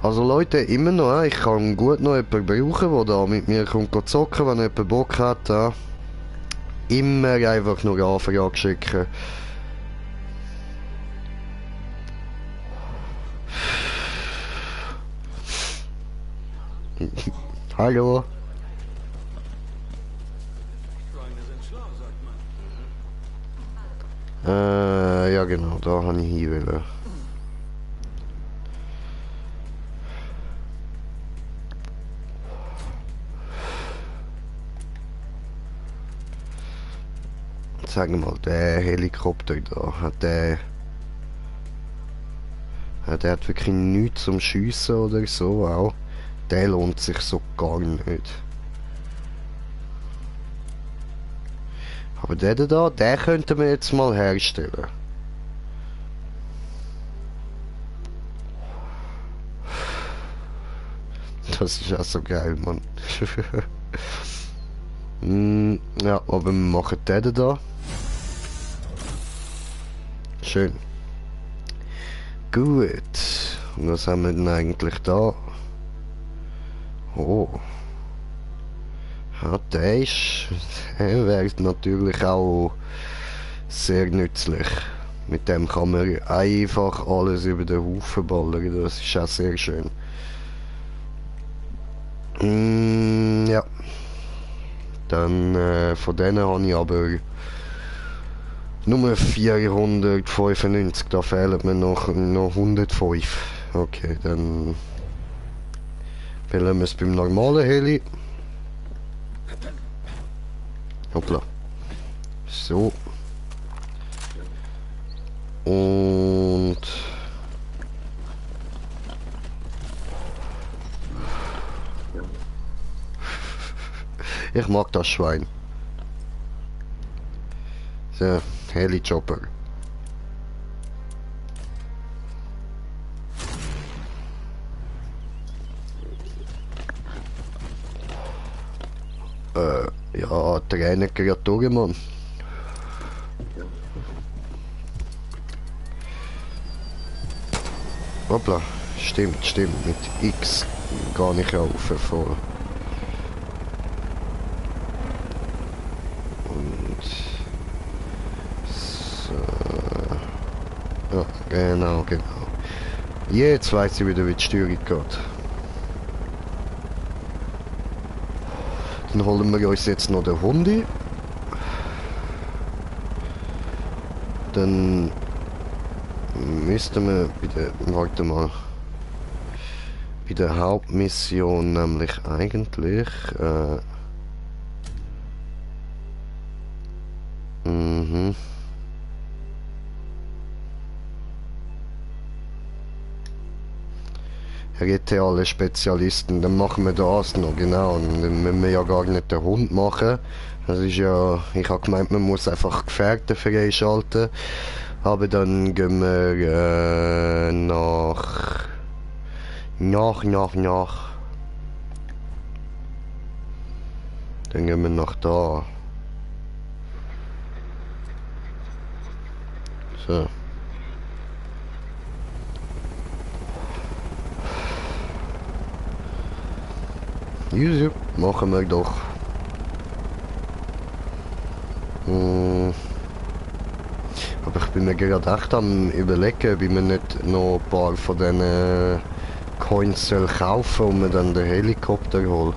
Also Leute, immer noch, ich kann gut noch jemanden brauchen, der da mit mir kommt zocken, wenn jemand Bock hat. Immer einfach nur Anfrage schicken. Hallo. Freunde sind schlau, sagt man. Ja genau, da habe ich hin wollen. Sagen wir mal, der Helikopter da, der hat wirklich nichts zum Schiessen oder so auch. Der lohnt sich so gar nicht. Aber der da, den könnten wir jetzt mal herstellen. Das ist auch so geil, Mann. Ja, aber wir machen den da. Schön. Gut. Und was haben wir denn eigentlich da? Oh. Ja, der wäre natürlich auch sehr nützlich. Mit dem kann man einfach alles über den Haufen ballern. Das ist auch sehr schön. Ja. Dann von denen habe ich aber nur 495, da fehlen mir noch 105. Okay, dann belassen wir es beim normalen Heli. Hoppla. So. Und ich mag das Schwein. So, Heli-Chopper. Ja, Trainerkreaturen, Mann. Hoppla, stimmt, mit X gar nicht rauf vor. Und so. Ja, genau. Jetzt weiß ich wieder, wie die Steuerung geht. Dann holen wir uns jetzt noch den Hundi. Dann müssten wir bei der, warte mal, bei der Hauptmission nämlich eigentlich RT alle Spezialisten, dann machen wir das noch, genau, und dann müssen wir ja gar nicht den Hund machen. Das ist ja, ich habe gemeint, man muss einfach Gefährte freischalten, aber dann gehen wir nach. Dann gehen wir nach da. So. Easy, machen wir doch. Aber ich bin mir gerade echt am überlegen, ob ich mir nicht noch ein paar von diesen Coins soll kaufen und mir dann den Helikopter holen.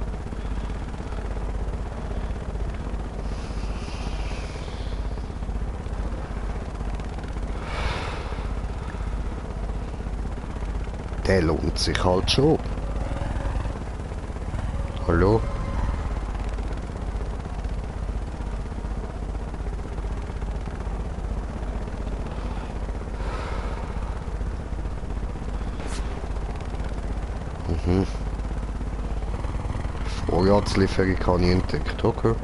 Der lohnt sich halt schon. Hallo? Vorratslieferung habe ich entdeckt, okay.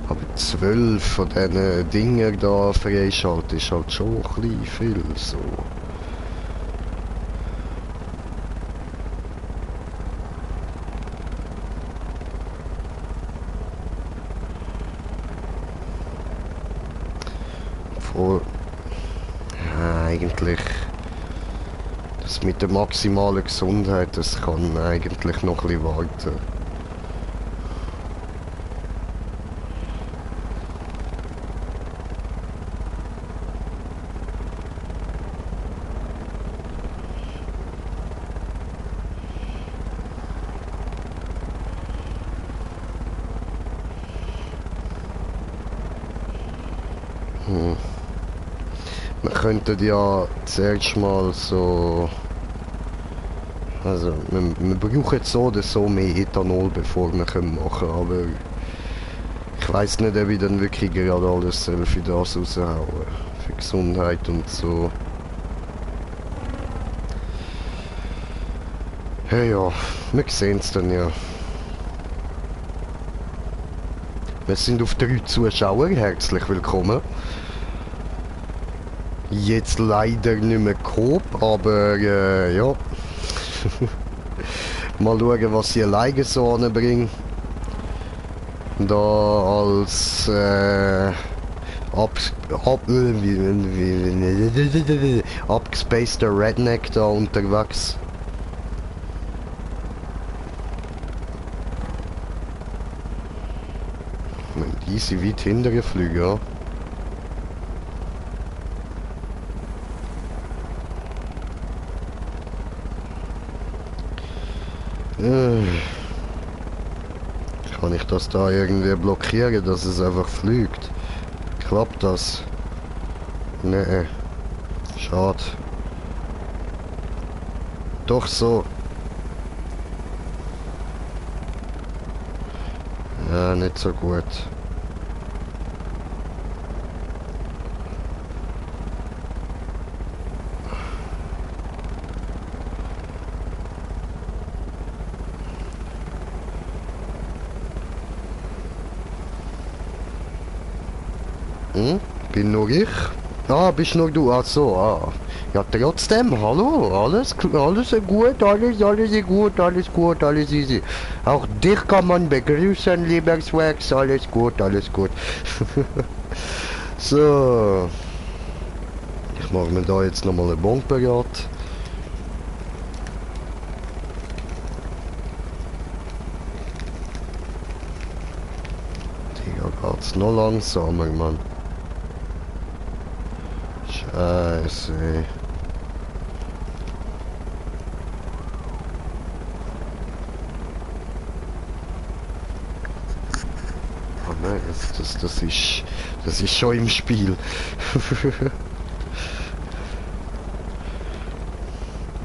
Aber 12 von diesen Dingen da freischalten ist halt schon ein bisschen viel, so. Obwohl, ja, eigentlich, das mit der maximalen Gesundheit, das kann eigentlich noch ein bisschen warten. Wir könnten ja zuerst mal so... Also, wir brauchen so oder so mehr Ethanol, bevor wir machen können, aber... Ich weiss nicht, ob ich dann wirklich gerade alles für das raushauen. Für Gesundheit und so. Ja, ja, wir sehen es dann ja. Wir sind auf 3 Zuschauer, herzlich willkommen. Jetzt leider nicht mehr Coop, aber ja. Mal schauen, was ich alleine so anbringe. Da als abgespaceter Redneck da unterwegs. Easy weit hinterher fliegen, ja. Kann ich das da irgendwie blockieren, dass es einfach fliegt? Klappt das? Nee. Schade. Doch so. Ja, nicht so gut. Bin nur ich? Ah, bist nur du? Ach so, ah. Ja, trotzdem, hallo, alles gut, alles gut, alles easy. Auch dich kann man begrüßen, lieber Swags, alles gut. So. Ich mache mir da jetzt nochmal eine Bombe bereit. Digga, geht's noch langsamer, Mann. Scheiße. Oh nein, das ist schon im Spiel.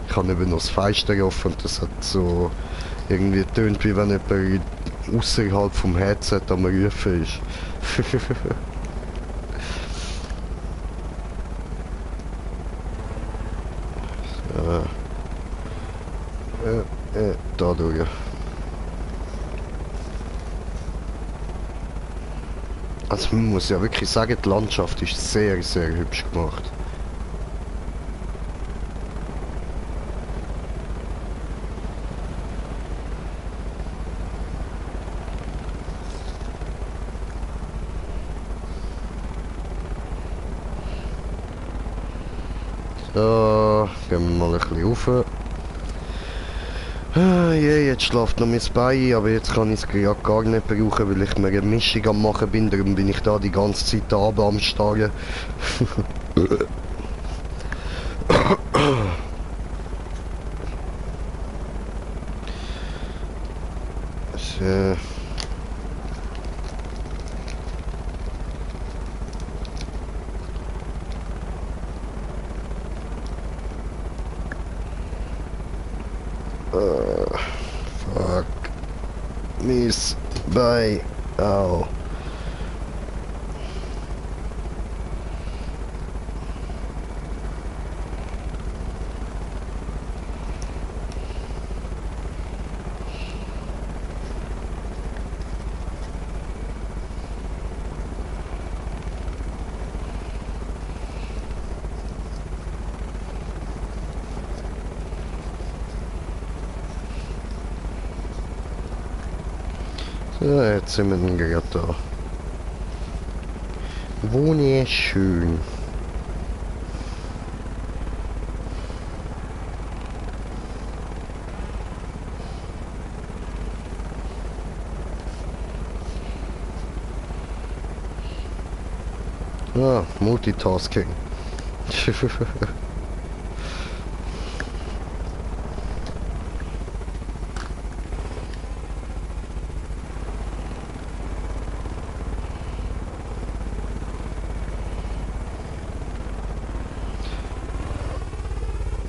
Ich habe eben noch das Fenster offen und das hat so irgendwie tönt, wie wenn jemand außerhalb vom Headset am Rufen ist. Da durch. Also man muss ja wirklich sagen, die Landschaft ist sehr, sehr hübsch gemacht. So, gehen wir mal ein bisschen rauf. Jetzt schläft noch mein Bein, aber jetzt kann ich es ja gar nicht brauchen, weil ich mir eine Mischung am machen bin. Darum bin ich da die ganze Zeit da oben am Starren. So. Fuck. Miss Bein. Au. So, jetzt sind wir dann gerade da. Wunderschön. Ah, Multitasking.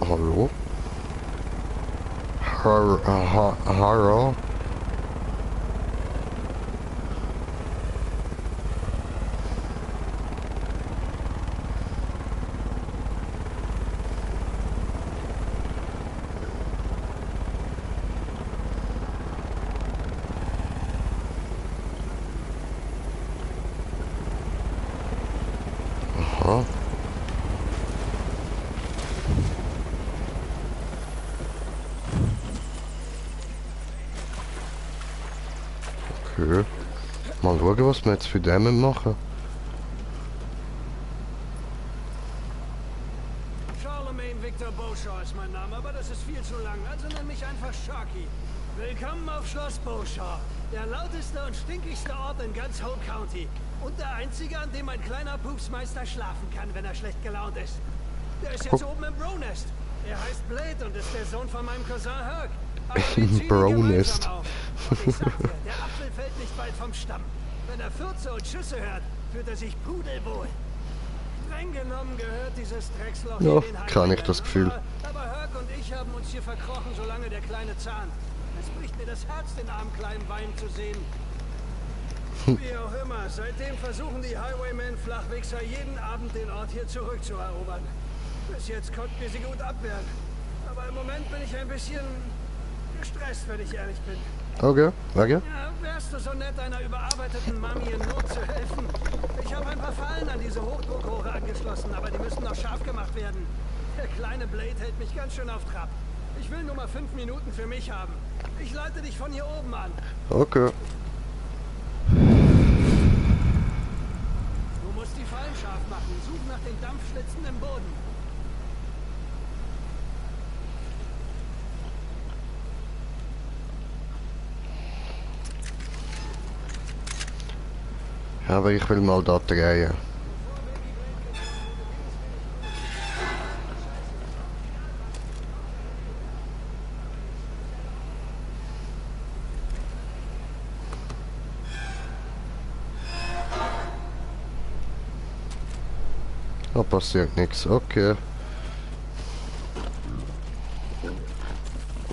Hallo? Hallo? Aha. Okay. Mal schauen, was wir jetzt für den machen. Charlemagne Victor Beauchamp ist mein Name, aber das ist viel zu lang, also nenn mich einfach Sharky. Willkommen auf Schloss Beauchamp, der lauteste und stinkigste Ort in ganz Hope County. Und der einzige, an dem ein kleiner Pupsmeister schlafen kann, wenn er schlecht gelaunt ist. Der ist jetzt oben im Bronest. Er heißt Blade und ist der Sohn von meinem Cousin Herc. Aber wir ziehen ihn Bronest. gemeinsam auf. Und ich sag dir, der Apfel fällt nicht weit vom Stamm. Wenn er Fürze und Schüsse hört, fühlt er sich pudelwohl. Streng genommen gehört dieses Drecksloch Ja, hier den kann ich das Gefühl. Aber Herc und ich haben uns hier verkrochen, solange der Kleine zahnt. Es bricht mir das Herz, den armen Kleinen weinen zu sehen. Wie auch immer, seitdem versuchen die Highwaymen-Flachwichser jeden Abend den Ort hier zurückzuerobern. Bis jetzt konnten wir sie gut abwehren. Aber im Moment bin ich ein bisschen gestresst, wenn ich ehrlich bin. Okay, okay. Ja, wärst du so nett, einer überarbeiteten Mami in Not zu helfen? Ich habe ein paar Fallen an diese Hochdruckrohre angeschlossen, aber die müssen noch scharf gemacht werden. Der kleine Blade hält mich ganz schön auf Trab. Ich will nur mal 5 Minuten für mich haben. Ich leite dich von hier oben an. Okay. Du musst die Fallen scharf machen. Such nach den Dampfschlitzen im Boden. Ja, aber ich will mal da drehen. Da passiert nichts, okay.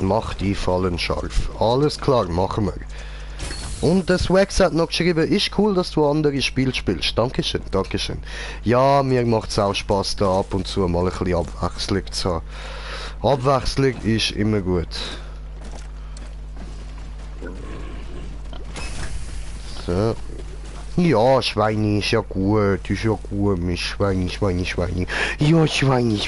Mach die Fallen scharf. Alles klar, machen wir. Und das Wax hat noch geschrieben, ist cool, dass du andere Spiele spielst. Dankeschön, Dankeschön. Ja, mir macht es auch Spaß, da ab und zu mal ein bisschen Abwechslung zu haben. Abwechslung ist immer gut. So. Ja, Schweini ist ja gut, mein Schweini. Ja, Schweini.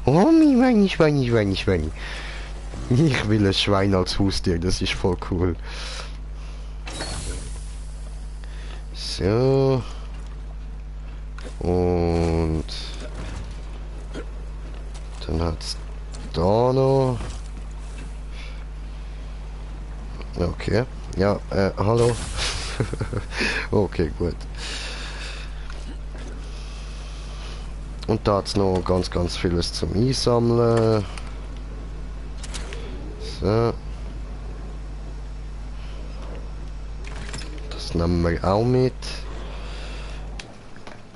Oh, mein Schweini. Ich will ein Schwein als Haustier, das ist voll cool. So. Und Okay. Ja, hallo. Okay, gut. Und da hat es noch ganz vieles zum Einsammeln. So. Das nehmen wir auch mit.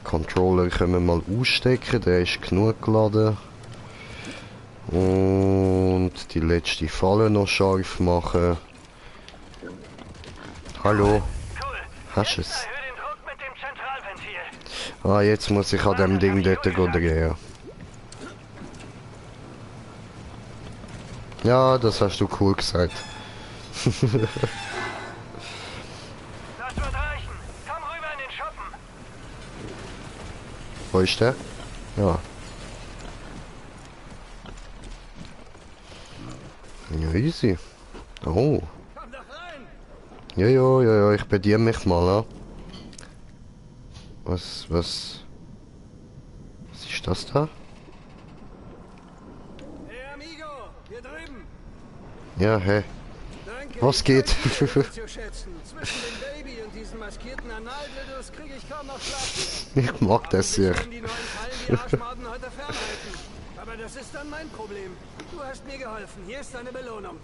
Controller können wir mal ausstecken, der ist genug geladen. Und die letzte Falle noch scharf machen. Hallo. Hast du es? Ah, jetzt muss ich an dem Ding dort drehen. Ja, das hast du cool gesagt. Das wird reichen. Komm rüber in den Schuppen. Wo ist der? Ja. Ja, easy. Oh. Komm doch rein. Ja, ich bediene mich mal, ja. Was ist das da? Hey Amigo, hier drüben. Ja, hey. Danke. Was geht? Ich weiß nicht, zu schätzen. Zwischen dem Baby und diesen maskierten Analdildos kriege ich kaum noch Schlaf. Ich mag das hier. Ich kann die neuen Fallen die Arschmaden heute fernhalten. Aber das ist dann mein Problem. Du hast mir geholfen. Hier ist deine Belohnung.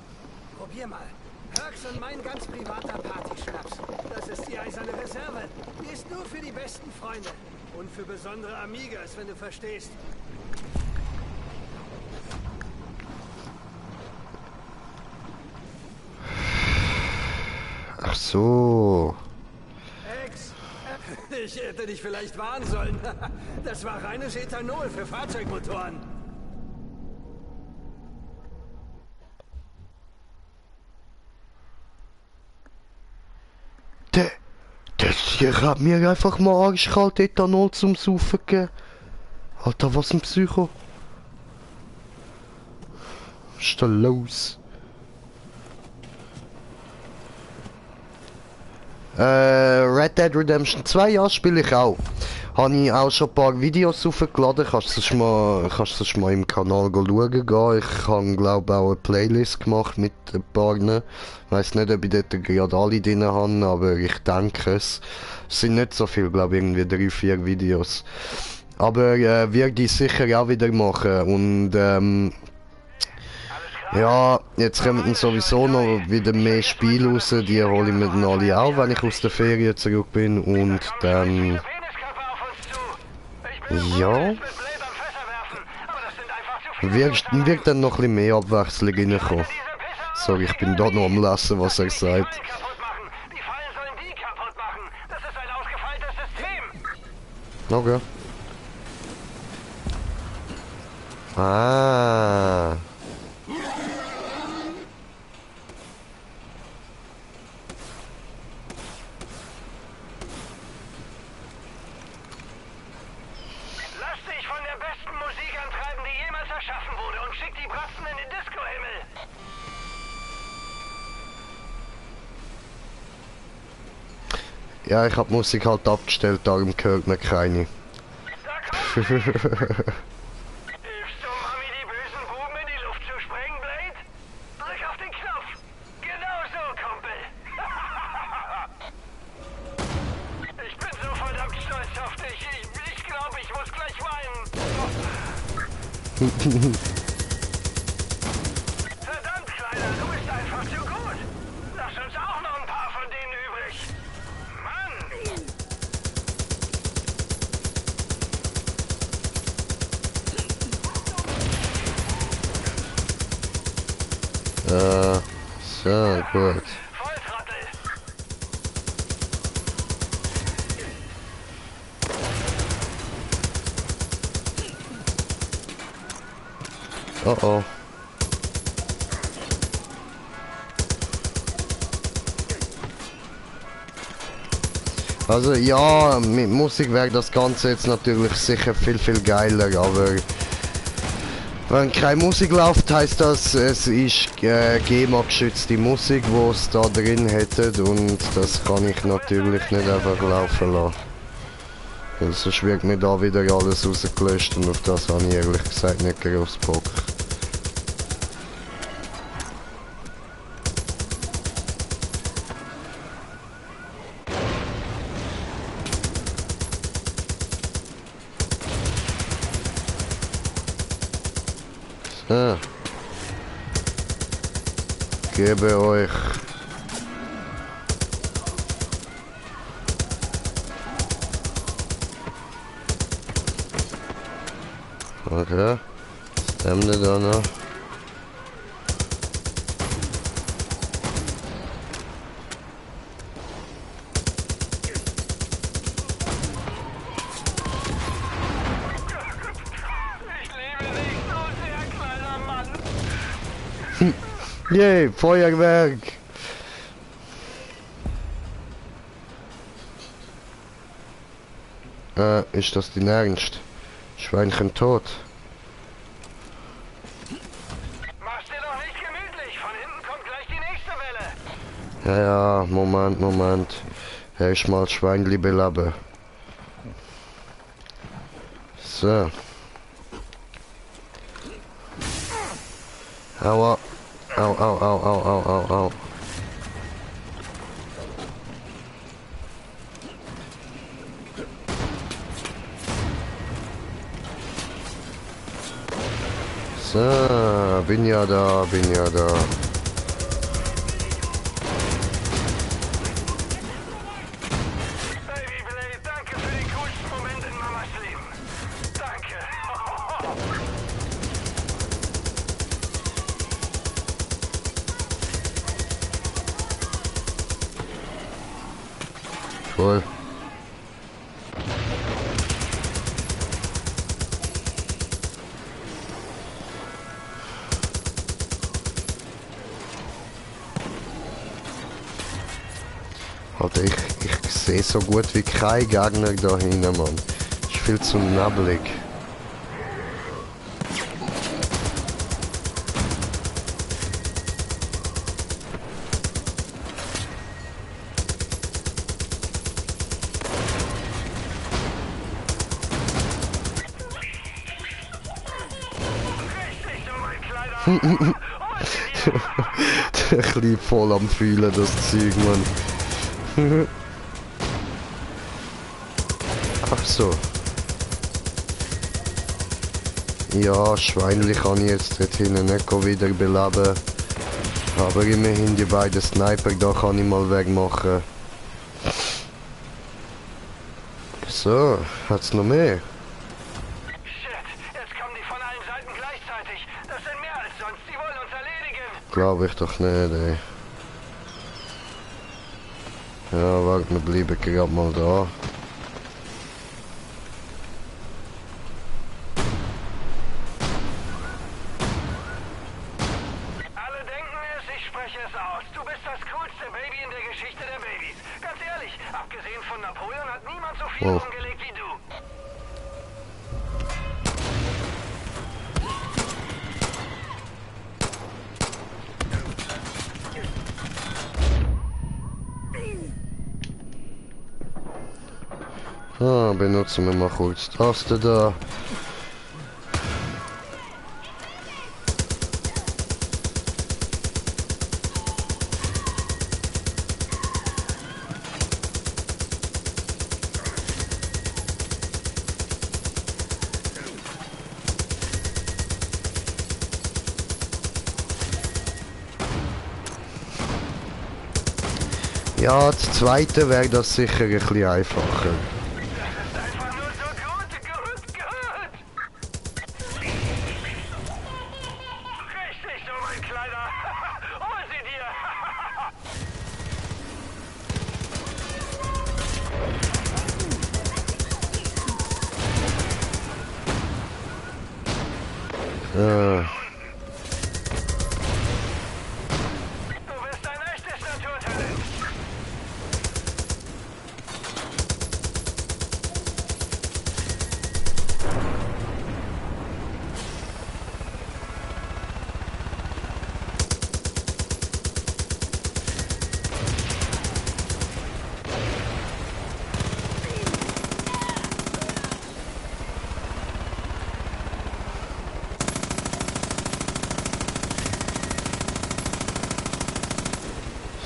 Probier mal. Perks und mein ganz privater Partyschnaps. Das ist die eiserne Reserve. Die ist nur für die besten Freunde. Und für besondere Amigas, wenn du verstehst. Ach so. Ex, ich hätte dich vielleicht warnen sollen. Das war reines Ethanol für Fahrzeugmotoren. Das hier hat mir einfach mal arschkalt Ethanol zum Saufen gegeben. Alter, was ein Psycho. Was ist da los? Red Dead Redemption 2, ja, spiele ich auch. Habe ich auch schon ein paar Videos aufgeladen, kannst du mal im Kanal schauen gehen. Ich habe, glaube auch eine Playlist gemacht mit ein paar. Ich weiss nicht, ob ich dort gerade alle drin habe, aber ich denke es. Es sind nicht so viel, glaube ich, irgendwie 3-4 Videos. Aber werde ich sicher auch wieder machen. Und ja, jetzt kommen dann sowieso noch wieder mehr Spiele raus, die hole ich mir dann alle auch, wenn ich aus der Ferien zurück bin. Und dann... Ja... Wird dann noch ein bisschen mehr Abwechslung reinkommen. Sorry, ich bin da noch am Lesen, was er sagt. Okay. Ah... Ja, ich hab Musik halt abgestellt, darum gehört mir keine. Hilfst du Mami, die bösen Buben in die Luft zu sprengen, Blade? Drück auf den Knopf! Genau so, Kumpel! Ich bin so verdammt stolz auf dich. Ich glaube, ich muss gleich weinen. Verdammt, Kleiner, du bist einfach zu gut. Lass uns auch noch ein paar von denen übrig. Mann! So, gut. Volltrottel! Oh oh. Also ja, mit Musik wäre das Ganze jetzt natürlich sicher viel geiler, aber wenn keine Musik läuft, heißt das, es ist GEMA-geschützte Musik, die es da drin hätte, und das kann ich natürlich nicht einfach laufen lassen. Weil sonst wird mir da wieder alles rausgelöscht, und auf das habe ich ehrlich gesagt nicht groß Bock. Ah. Gebe euch. Okay. Stemde da noch. Yay, Feuerwerk! Ist das dein Ernst? Schweinchen tot. Mach's dir doch nicht gemütlich. Von hinten kommt gleich die nächste Welle. Ja, Moment. Erstmal Schweinli belaben. So. Aua. Au. So, bin ja da. Baby Blade, danke für den coolsten Moment in Mamas Leben. Danke. Voll. Alter, ich sehe so gut wie kein Gegner da hinten, Mann. Ist viel zu nebelig. Richtig, du mein Kleiner. Der Kleine voll am Fühlen, das Zeug, Mann. Ach so. Ja, Schweinli kann ich jetzt dort hinten nicht wieder beleben. Aber immerhin die beiden Sniper da kann ich mal wegmachen. So, hat's noch mehr? Shit, jetzt kommen die von allen Seiten gleichzeitig. Das sind mehr als sonst. Die wollen uns erledigen. Glaube ich doch nicht, ey. Ja, warte, wir bleiben gerade mal da. Alle denken es, ich spreche es aus. Du bist das coolste Baby in der Geschichte der Babys. Ganz ehrlich, abgesehen von Napoleon hat niemand so viel Oh. umgelegt wie du. Ah, benutzen wir mal kurz die Taste da. Ja, das zweite wäre das sicher ein bisschen einfacher. Einfach nur so gut. Richtig, du mein Kleiner. Hol sie dir. Ah, Du bist ein echtes Naturtalent.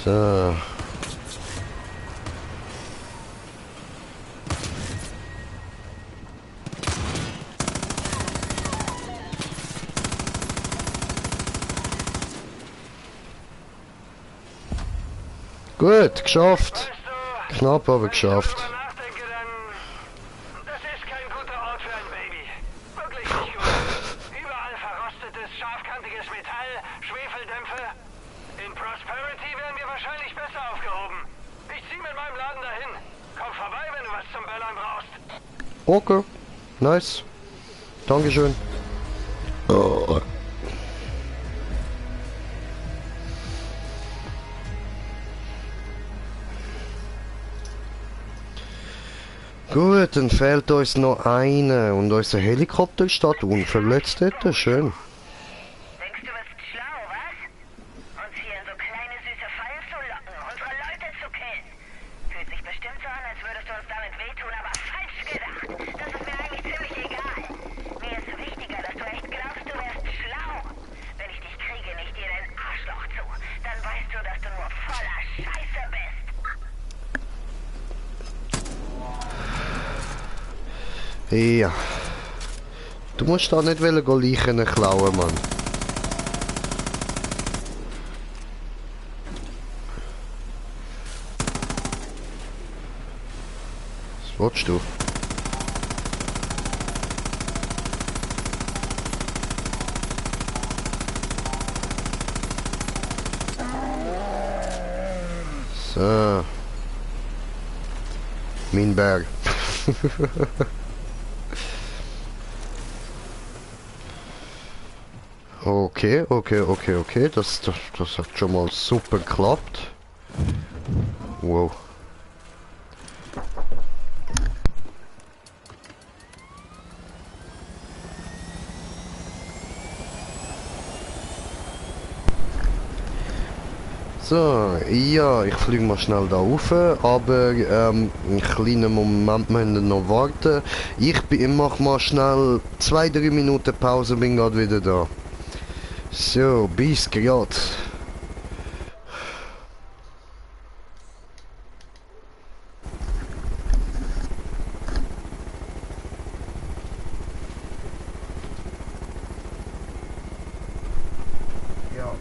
so. Gut, geschafft. Weißt du, Knapp, aber wenn ich geschafft. darüber nachdenke, dann... Das ist kein guter Ort für ein Baby. Wirklich nicht gut. Überall verrostetes, scharfkantiges Metall, Schwefeldämpfe. In Prosperity wären wir wahrscheinlich besser aufgehoben. Ich zieh mit meinem Laden dahin. Komm vorbei, wenn du was zum Böllern brauchst. Okay, nice. Dankeschön. Oh. Gut, dann fehlt uns noch eine und unser Helikopter steht unverletzt dort. Schön. Denkst du bist schlau, was? Uns hier in so kleine süße Fallen zu locken, unsere Leute zu killen. Fühlt sich bestimmt so an, als würdest du uns damit wehtun, aber falsch gedacht. Das ist mir eigentlich ziemlich egal. Mir ist wichtiger, dass du echt glaubst, du wärst schlau. Wenn ich dich kriege, nicht dir dein Arschloch zu, dann weißt du, dass du nur voller Scheiße bist. Ja. Du musst da nicht Leichen klauen, Mann. Was willst du? So. Mein Berg. Okay. Das hat schon mal super geklappt. Wow. So, ja, ich fliege mal schnell da rauf, aber einen kleinen Moment müssen wir noch warten. Mach mal schnell 2-3 Minuten Pause, bin gerade wieder da. So, bis grad. Ja.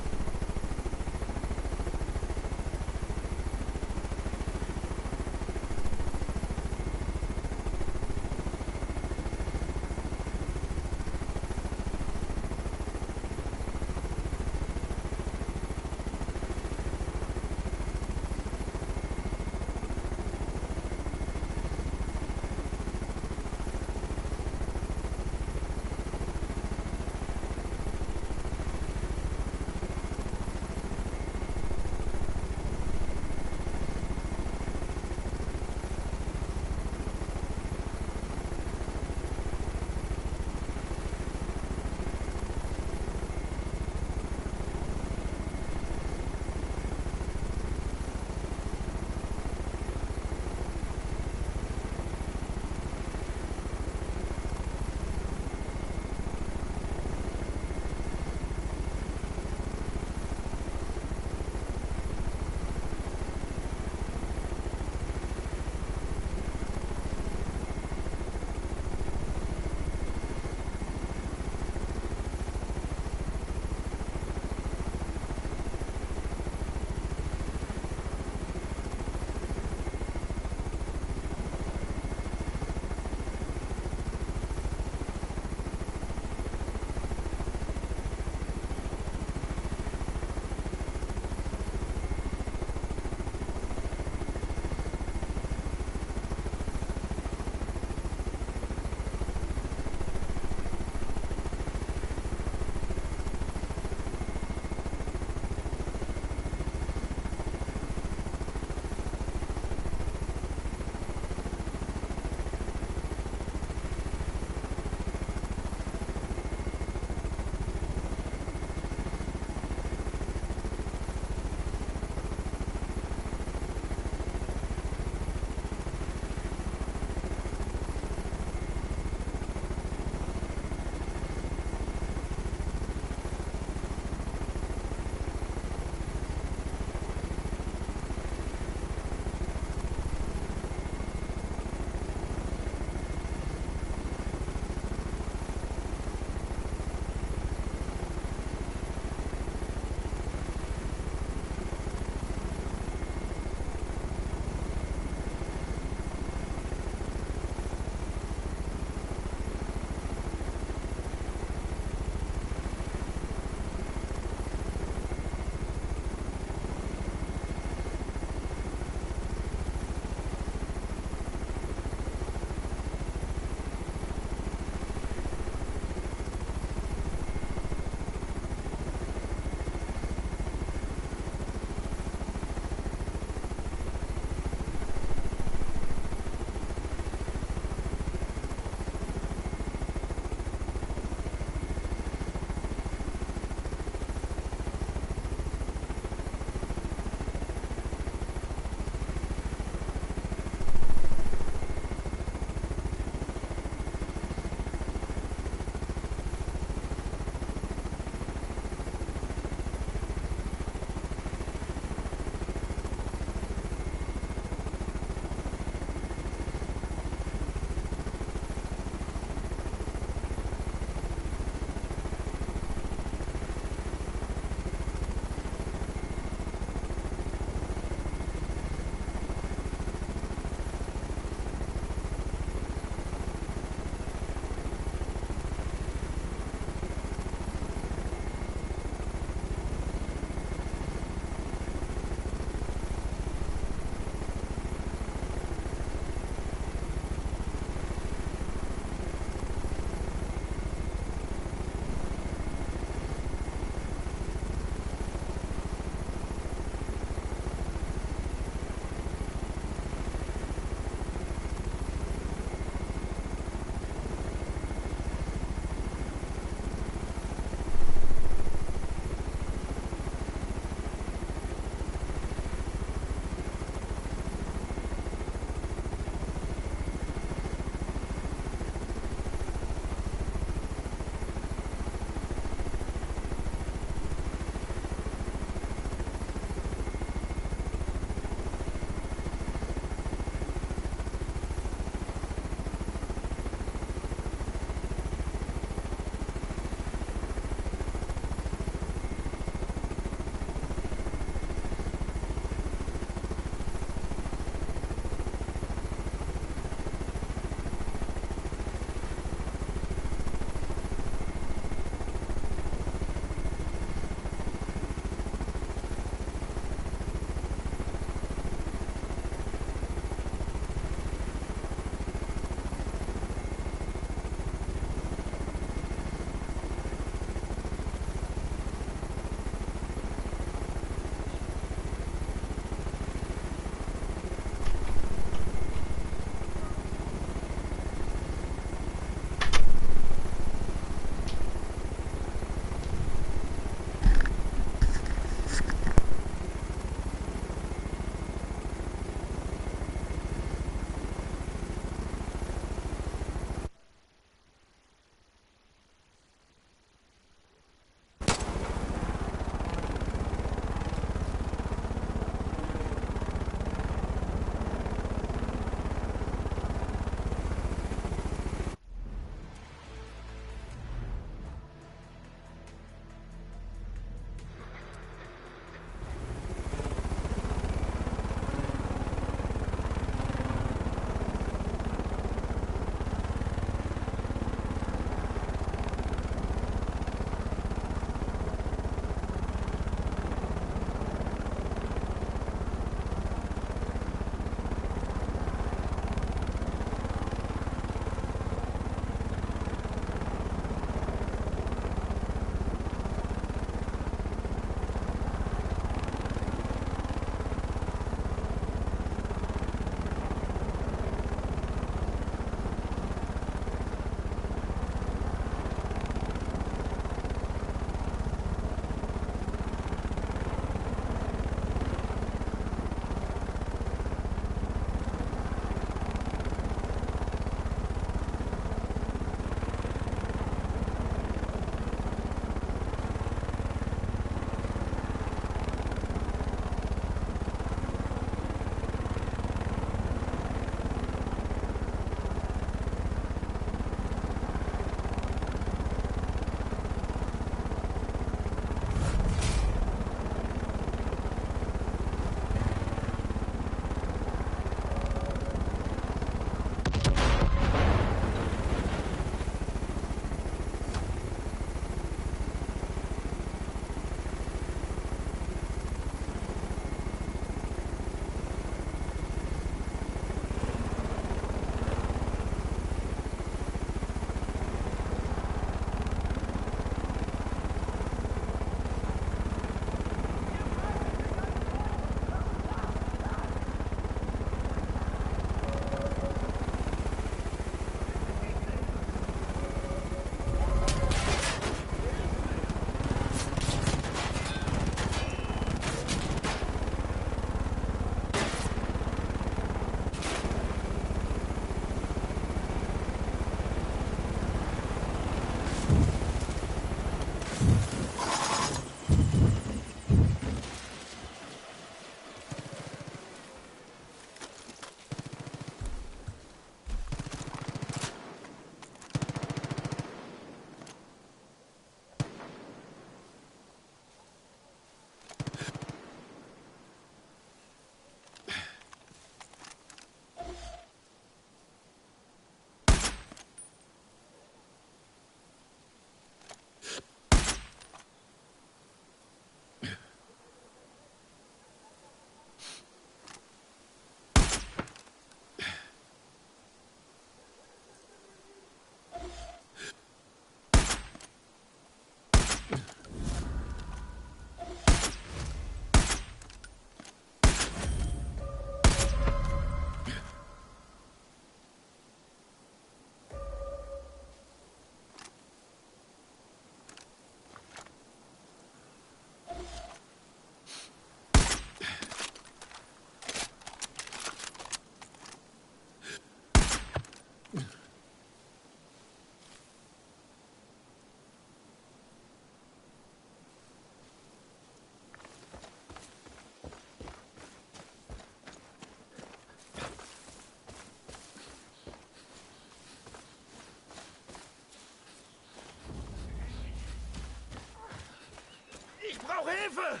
Ich brauche Hilfe!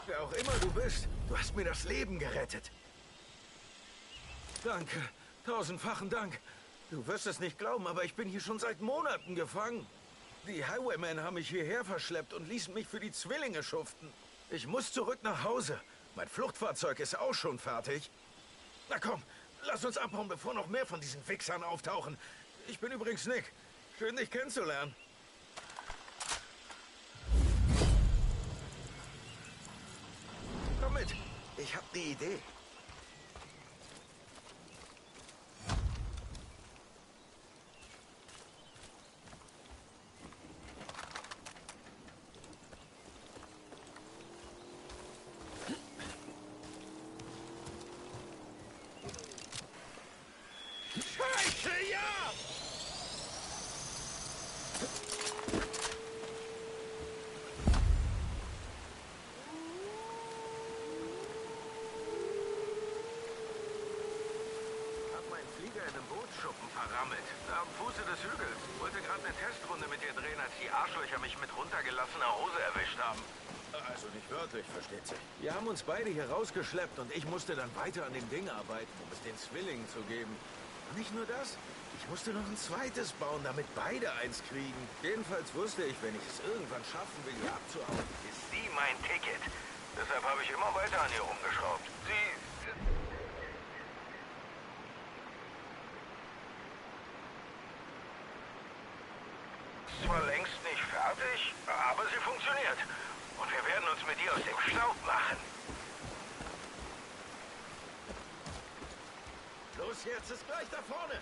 Wer auch immer du bist, du hast mir das Leben gerettet. Danke. Tausendfachen Dank. Du wirst es nicht glauben, aber ich bin hier schon seit Monaten gefangen. Die Highwaymen haben mich hierher verschleppt und ließen mich für die Zwillinge schuften. Ich muss zurück nach Hause. Mein Fluchtfahrzeug ist auch schon fertig. Na komm, lass uns abhauen, bevor noch mehr von diesen Wichsern auftauchen. Ich bin übrigens Nick. Schön, dich kennenzulernen. Komm mit. Ich hab die Idee. Scheiße, ja! Hab meinen Flieger in einem Bootsschuppen verrammelt. Da am Fuße des Hügels. Wollte gerade eine Testrunde mit dir drehen, als die Arschlöcher mich mit runtergelassener Hose erwischt haben. Also nicht wörtlich, versteht sich. Wir haben uns beide hier rausgeschleppt und ich musste dann weiter an dem Ding arbeiten, um es den Zwillingen zu geben. Und nicht nur das, ich musste noch ein zweites bauen, damit beide eins kriegen. Jedenfalls wusste ich, wenn ich es irgendwann schaffen will, hier abzuhauen, ist sie mein Ticket. Deshalb habe ich immer weiter an ihr rumgeschraubt. Sie... zwar längst nicht fertig, aber sie funktioniert. Und wir werden uns mit ihr aus dem Staub machen. Los jetzt, ist gleich da vorne.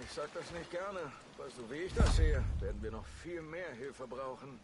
Ich sag das nicht gerne, aber so wie ich das sehe, werden wir noch viel mehr Hilfe brauchen.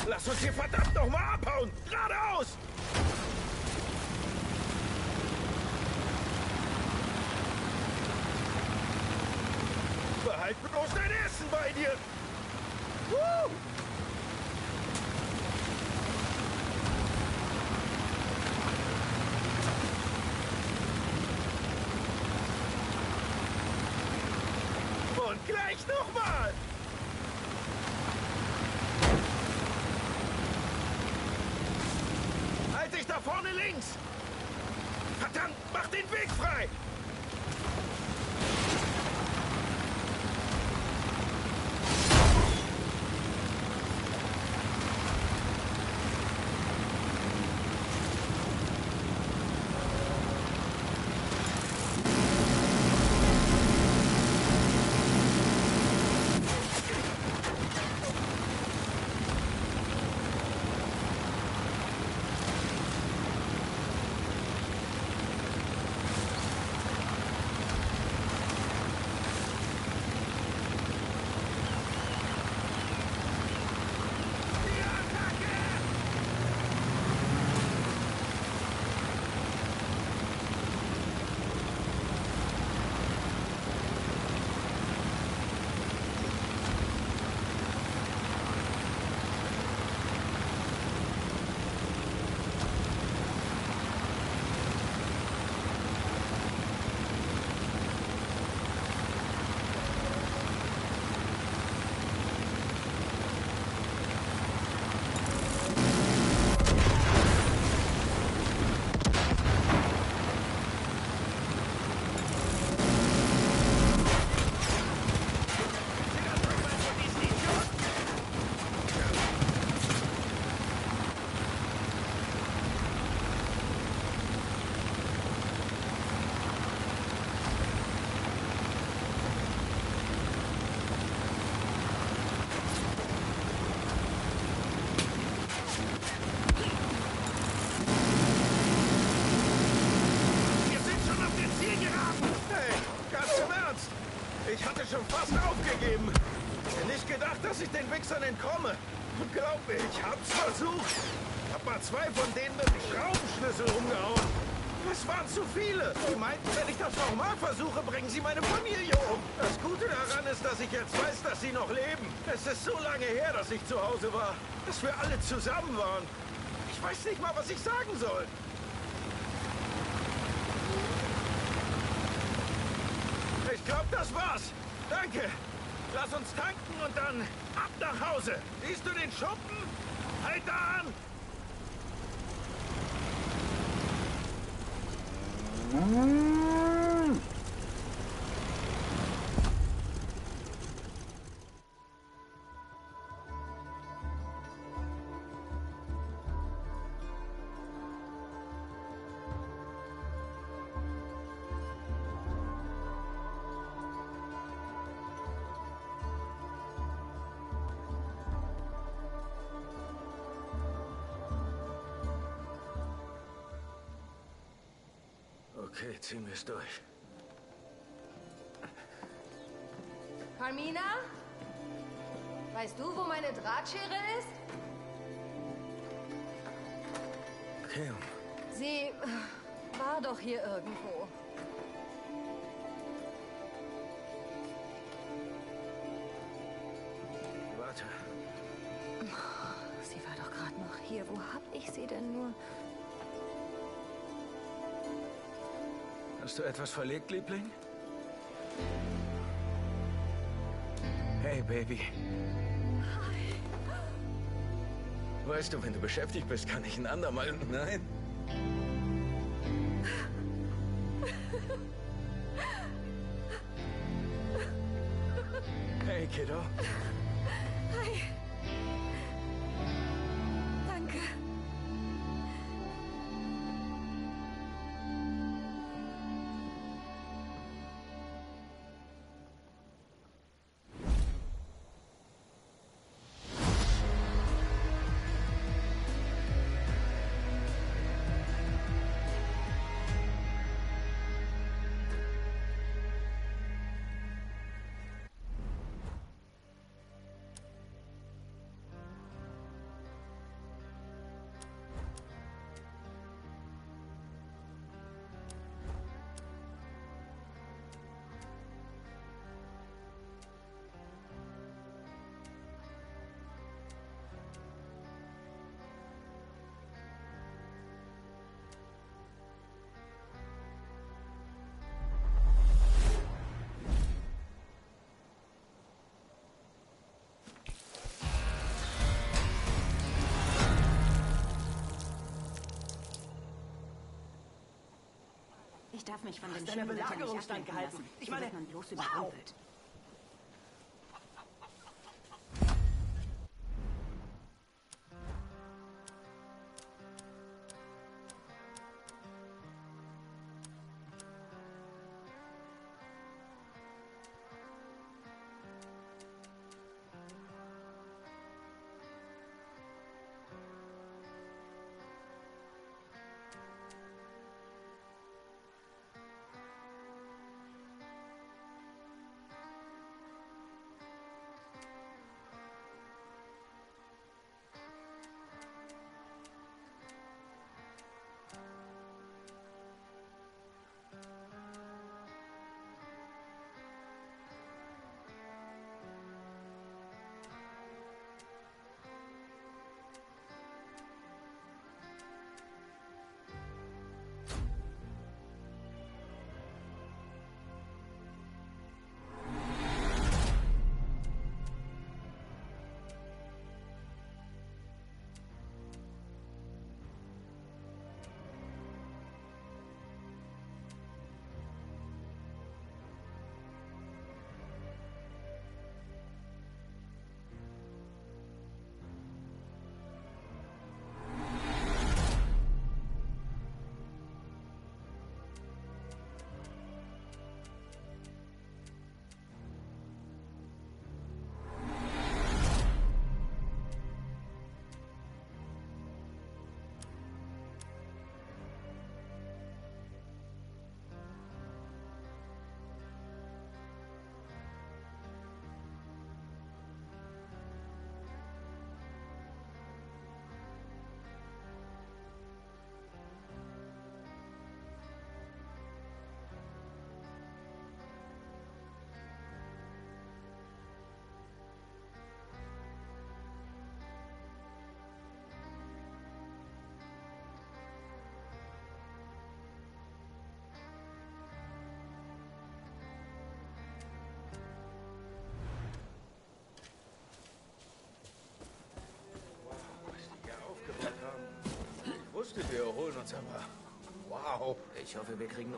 Lass uns hier verdammt noch mal abhauen! Geradeaus! Behalt bloß dein Essen bei dir! Und gleich noch mal! Dich da vorne links! Verdammt, mach den Weg frei! dass ich den Wichsern entkomme. Und glaub mir, ich hab's versucht. Hab mal 2 von denen mit dem Schraubenschlüssel umgehauen. Es waren zu viele. Die meinten, wenn ich das nochmal versuche, bringen sie meine Familie um. Das Gute daran ist, dass ich jetzt weiß, dass sie noch leben. Es ist so lange her, dass ich zu Hause war. Dass wir alle zusammen waren. Ich weiß nicht mal, was ich sagen soll. Ich glaube, das war's. Danke. Lass uns tanken und dann ab nach Hause. Siehst du den Schuppen? Halt da an! Okay, ziehen wir es durch. Carmina? Weißt du, wo meine Drahtschere ist? Kim. Sie war doch hier irgendwo. Warte. Sie war doch gerade noch hier. Wo hab ich sie denn nur? Hast du etwas verlegt, Liebling? Hey, Baby. Hi. Weißt du, wenn du beschäftigt bist, kann ich ein andermal... Nein? Hey, Kiddo. Hi. Danke. Ich darf mich von dem deiner schönen Wetter nicht Belagerung ablenken standgehalten. lassen. Ich So meine, wird man bloß wow. überrumpelt. duftet, wir erholen uns aber. Wow. Ich hoffe, wir kriegen...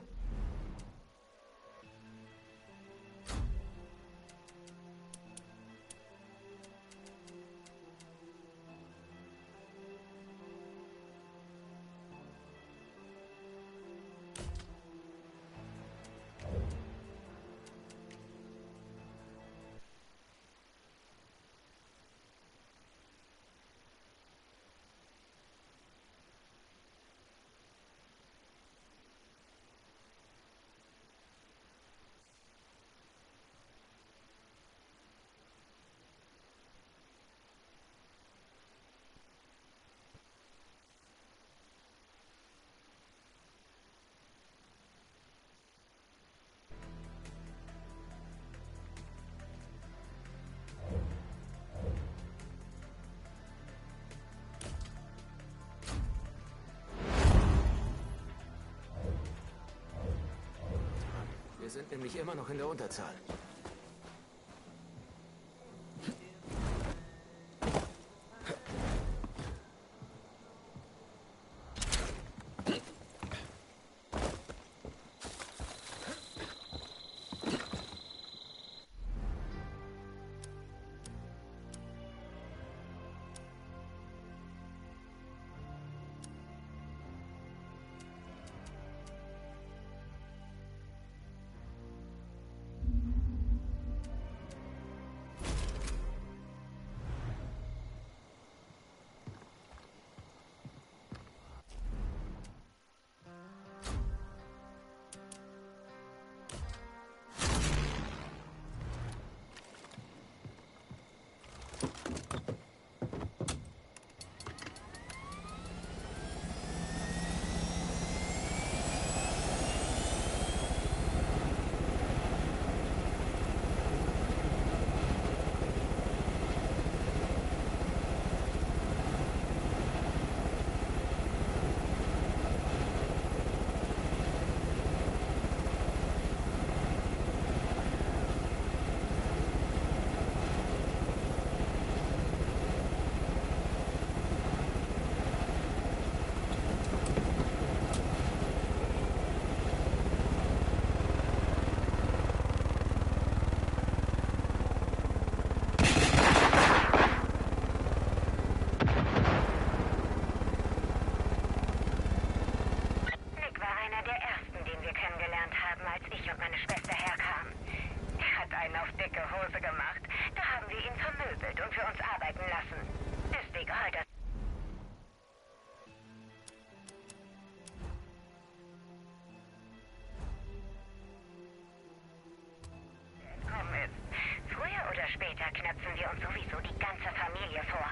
Wir sind nämlich immer noch in der Unterzahl. Später knöpfen wir uns sowieso die ganze Familie vor.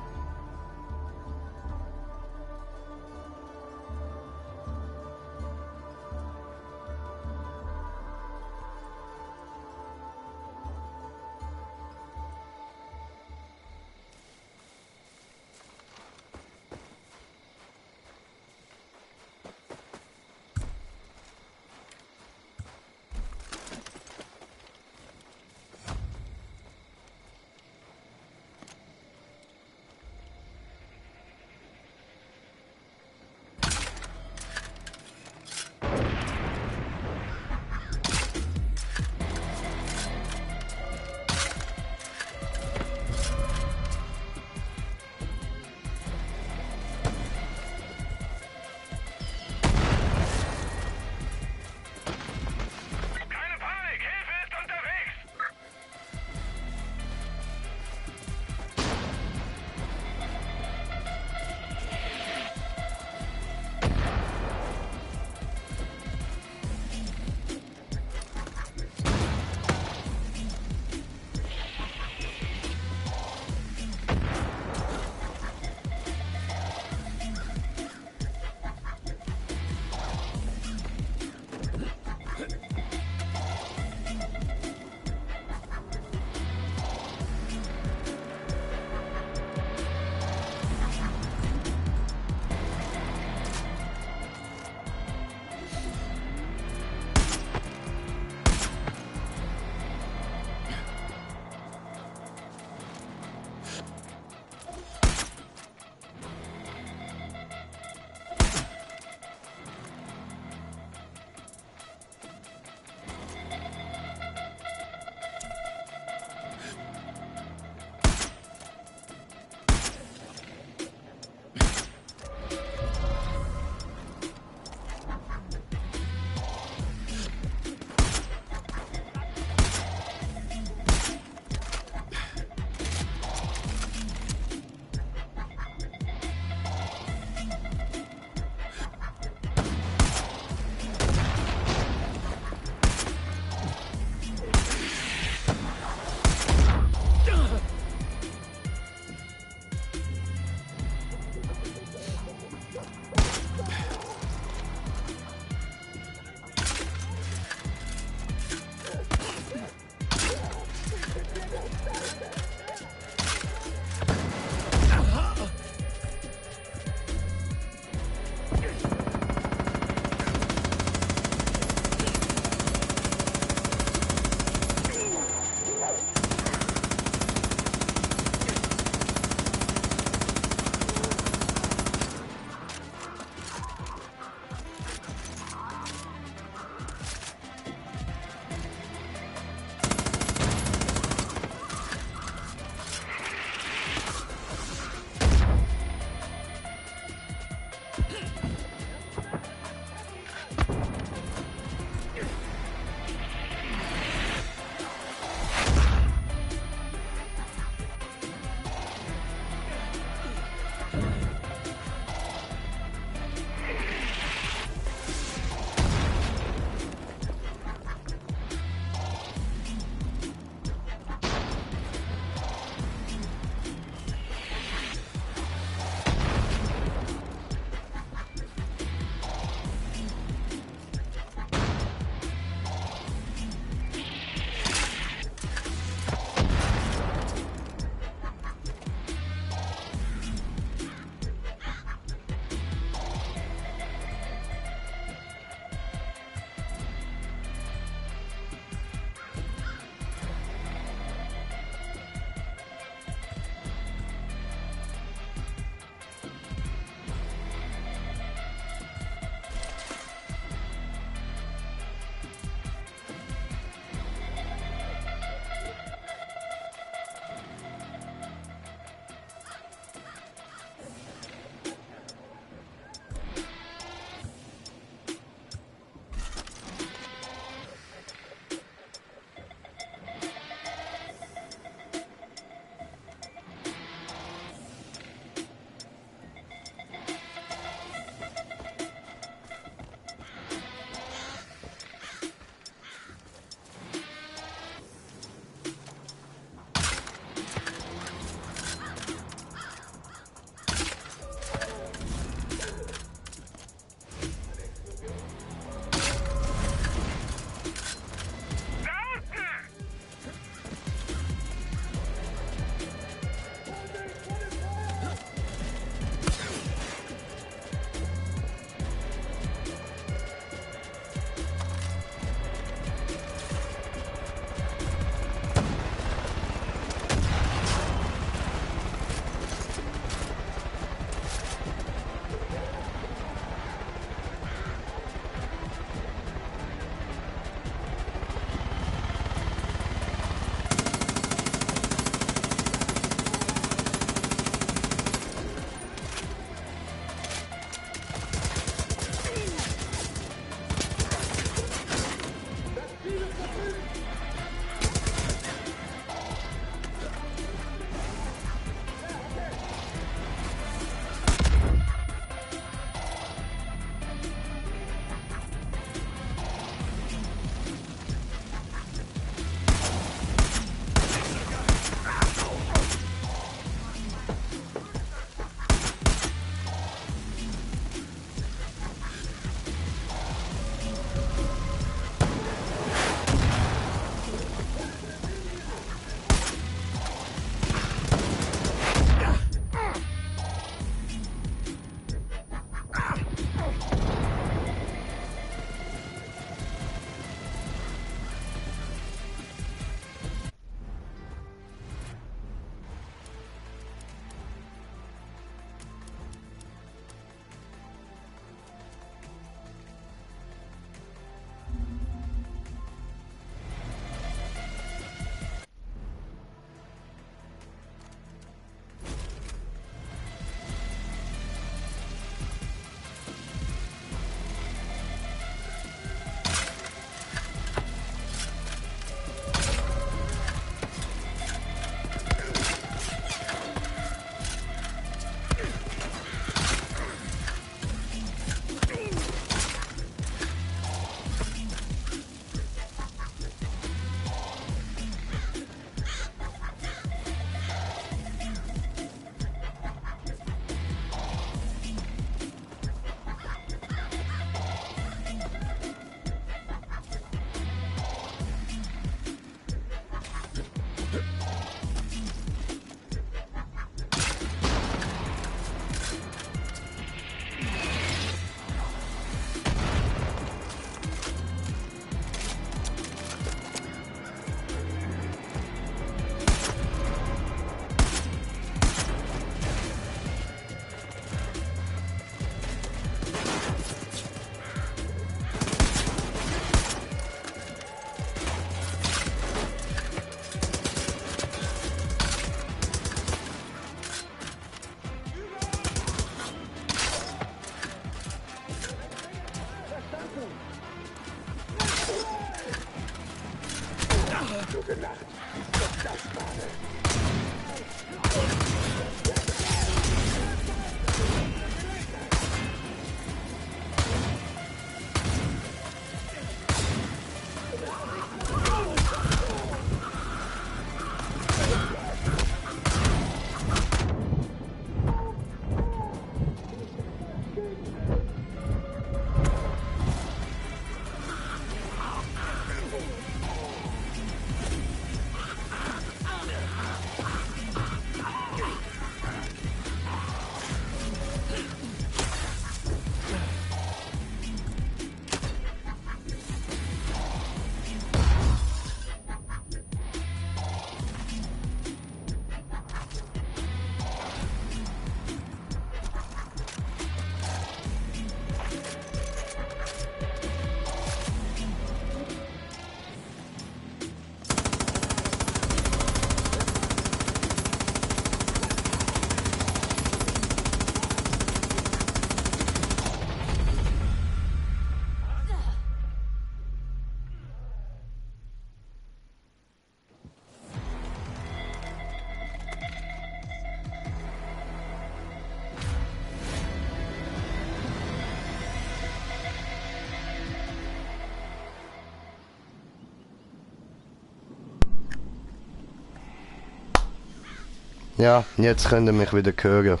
Ja, jetzt könnt ihr mich wieder hören.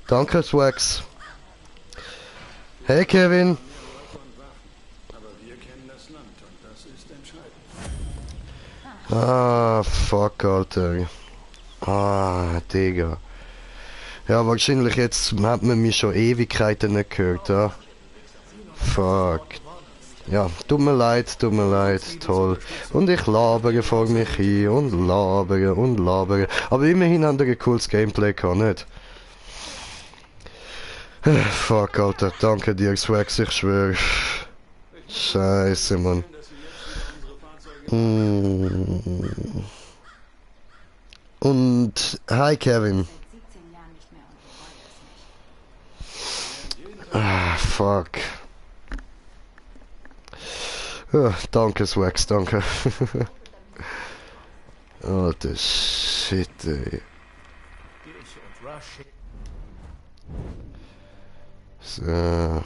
Danke, Swax. Hey, Kevin. Aber wir kennen das Land und das ist entscheidend. Ah, fuck, Alter. Ah, Digga. Ja, wahrscheinlich jetzt hat man mich schon Ewigkeiten nicht gehört, ja. Fuck. Ja, tut mir leid, toll. Und ich labere vor mich hin und labere. Aber immerhin haben wir ein cooles Gameplay gehabt, nicht? Fuck, Alter, danke dir, Swax, ich schwör. Scheiße, Mann. Und, hi, Kevin. Ah, fuck. Ja, danke, Swax, danke. Alter Shit, ey. So. Ja.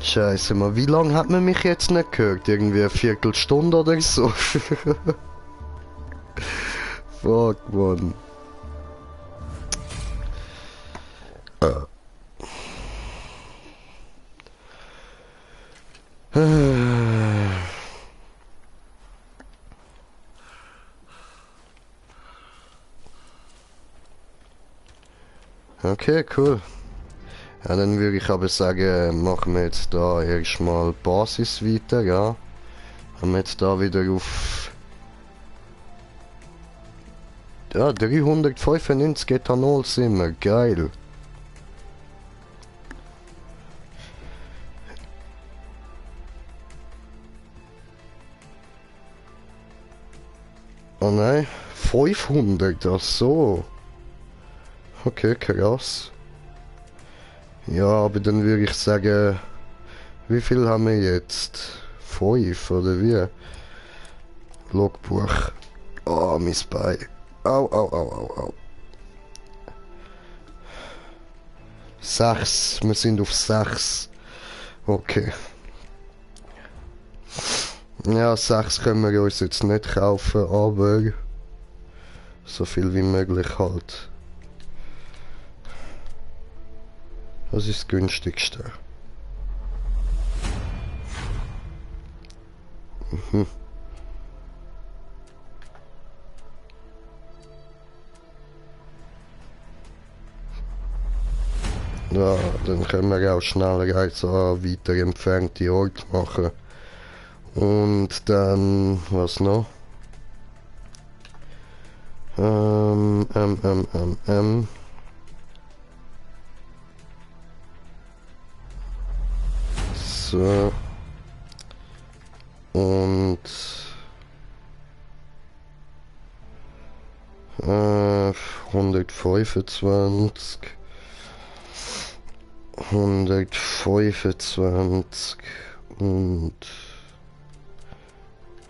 Scheiße, mal, wie lange hat man mich jetzt nicht gehört? Irgendwie eine Viertelstunde oder so? Fuck, man. Okay, cool. Ja, dann würde ich aber sagen, machen wir jetzt da erstmal Basis weiter, ja. Haben wir jetzt da wieder auf... Ja, 395 Ethanol sind wir, geil. Oh nein, 500, ach so. Okay, krass. Ja, aber dann würde ich sagen, wie viel haben wir jetzt? 5 oder wie? Logbuch. Oh, mein Bein. Au. 6. Wir sind auf 6. Okay. Ja, 6 können wir uns jetzt nicht kaufen, aber so viel wie möglich halt. Das ist das günstigste. Ja, dann können wir auch schneller als an weiter entfernte Orte machen. Und dann, was noch? So. Und 125. 125 und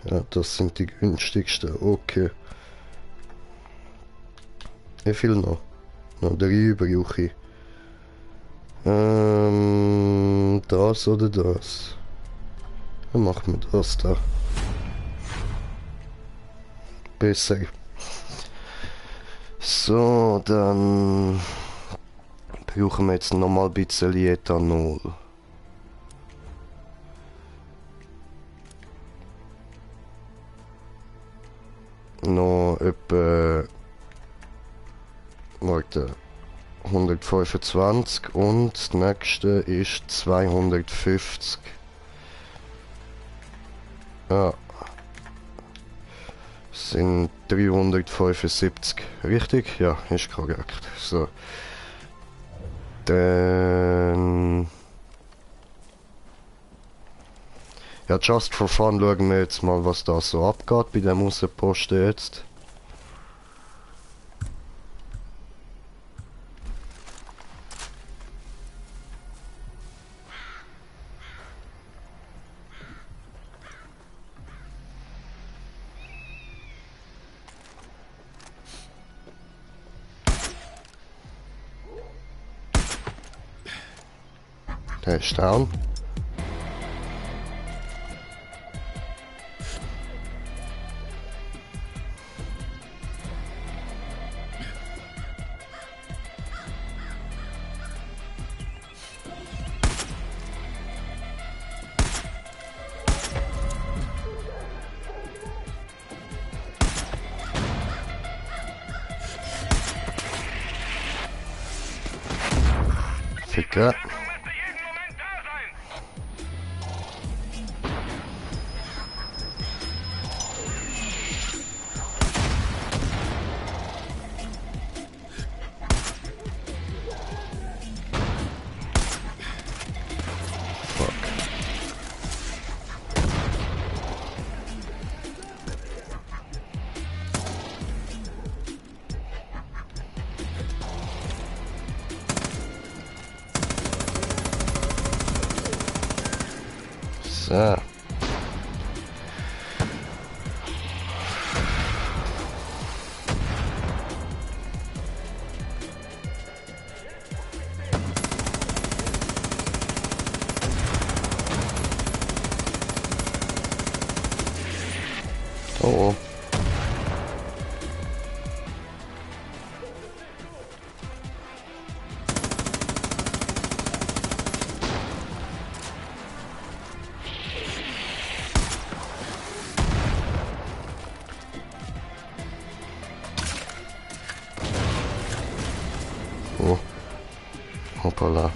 ja, das sind die günstigsten. Okay. Wie viel noch? Noch 3 brauche ich. Das oder das? Dann machen wir das da. Besser. So, dann brauchen wir jetzt nochmal ein bisschen Ethanol. Noch etwa... Warte. 125 und das nächste ist 250. Ja. Das sind 375. Richtig? Ja, ist korrekt. So. Dann... Ja, just for fun schauen wir jetzt mal, was da so abgeht bei dem Außenposten jetzt. Der ist down. Ficker. So. Oh. Oh. Hoppala.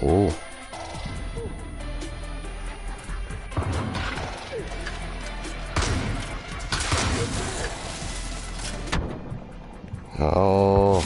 Oh. Oh.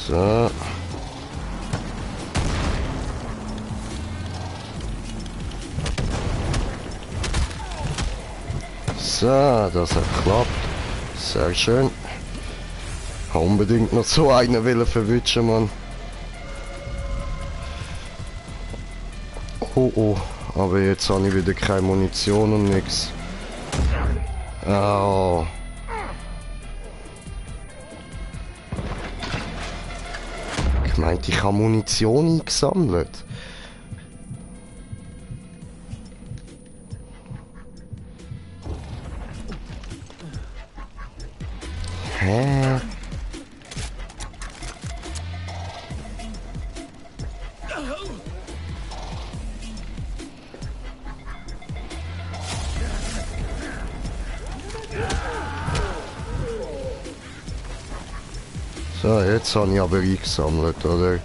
So. So, das hat geklappt. Sehr schön. Ich habe unbedingt noch so einen wollen verwischen, Mann. Oh oh, aber jetzt habe ich wieder keine Munition und nichts. Oh. Ich meinte, ich habe Munition eingesammelt. Hä? So, jetzt habe ich aber eingesammelt, oder?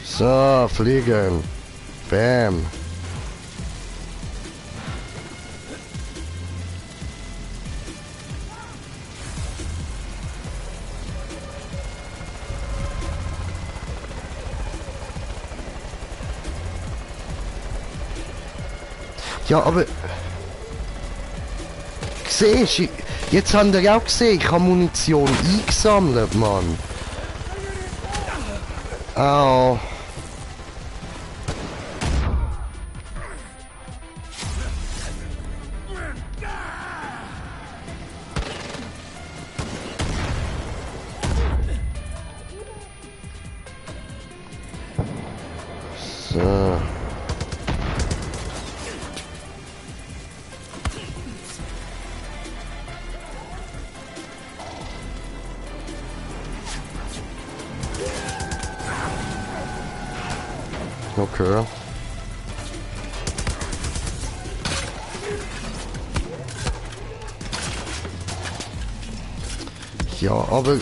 So, fliegen. Bam. Ja, aber... Siehst du, jetzt habt ihr auch gesehen, ich habe Munition eingesammelt, Mann. Au. So. Okay. Ja, aber...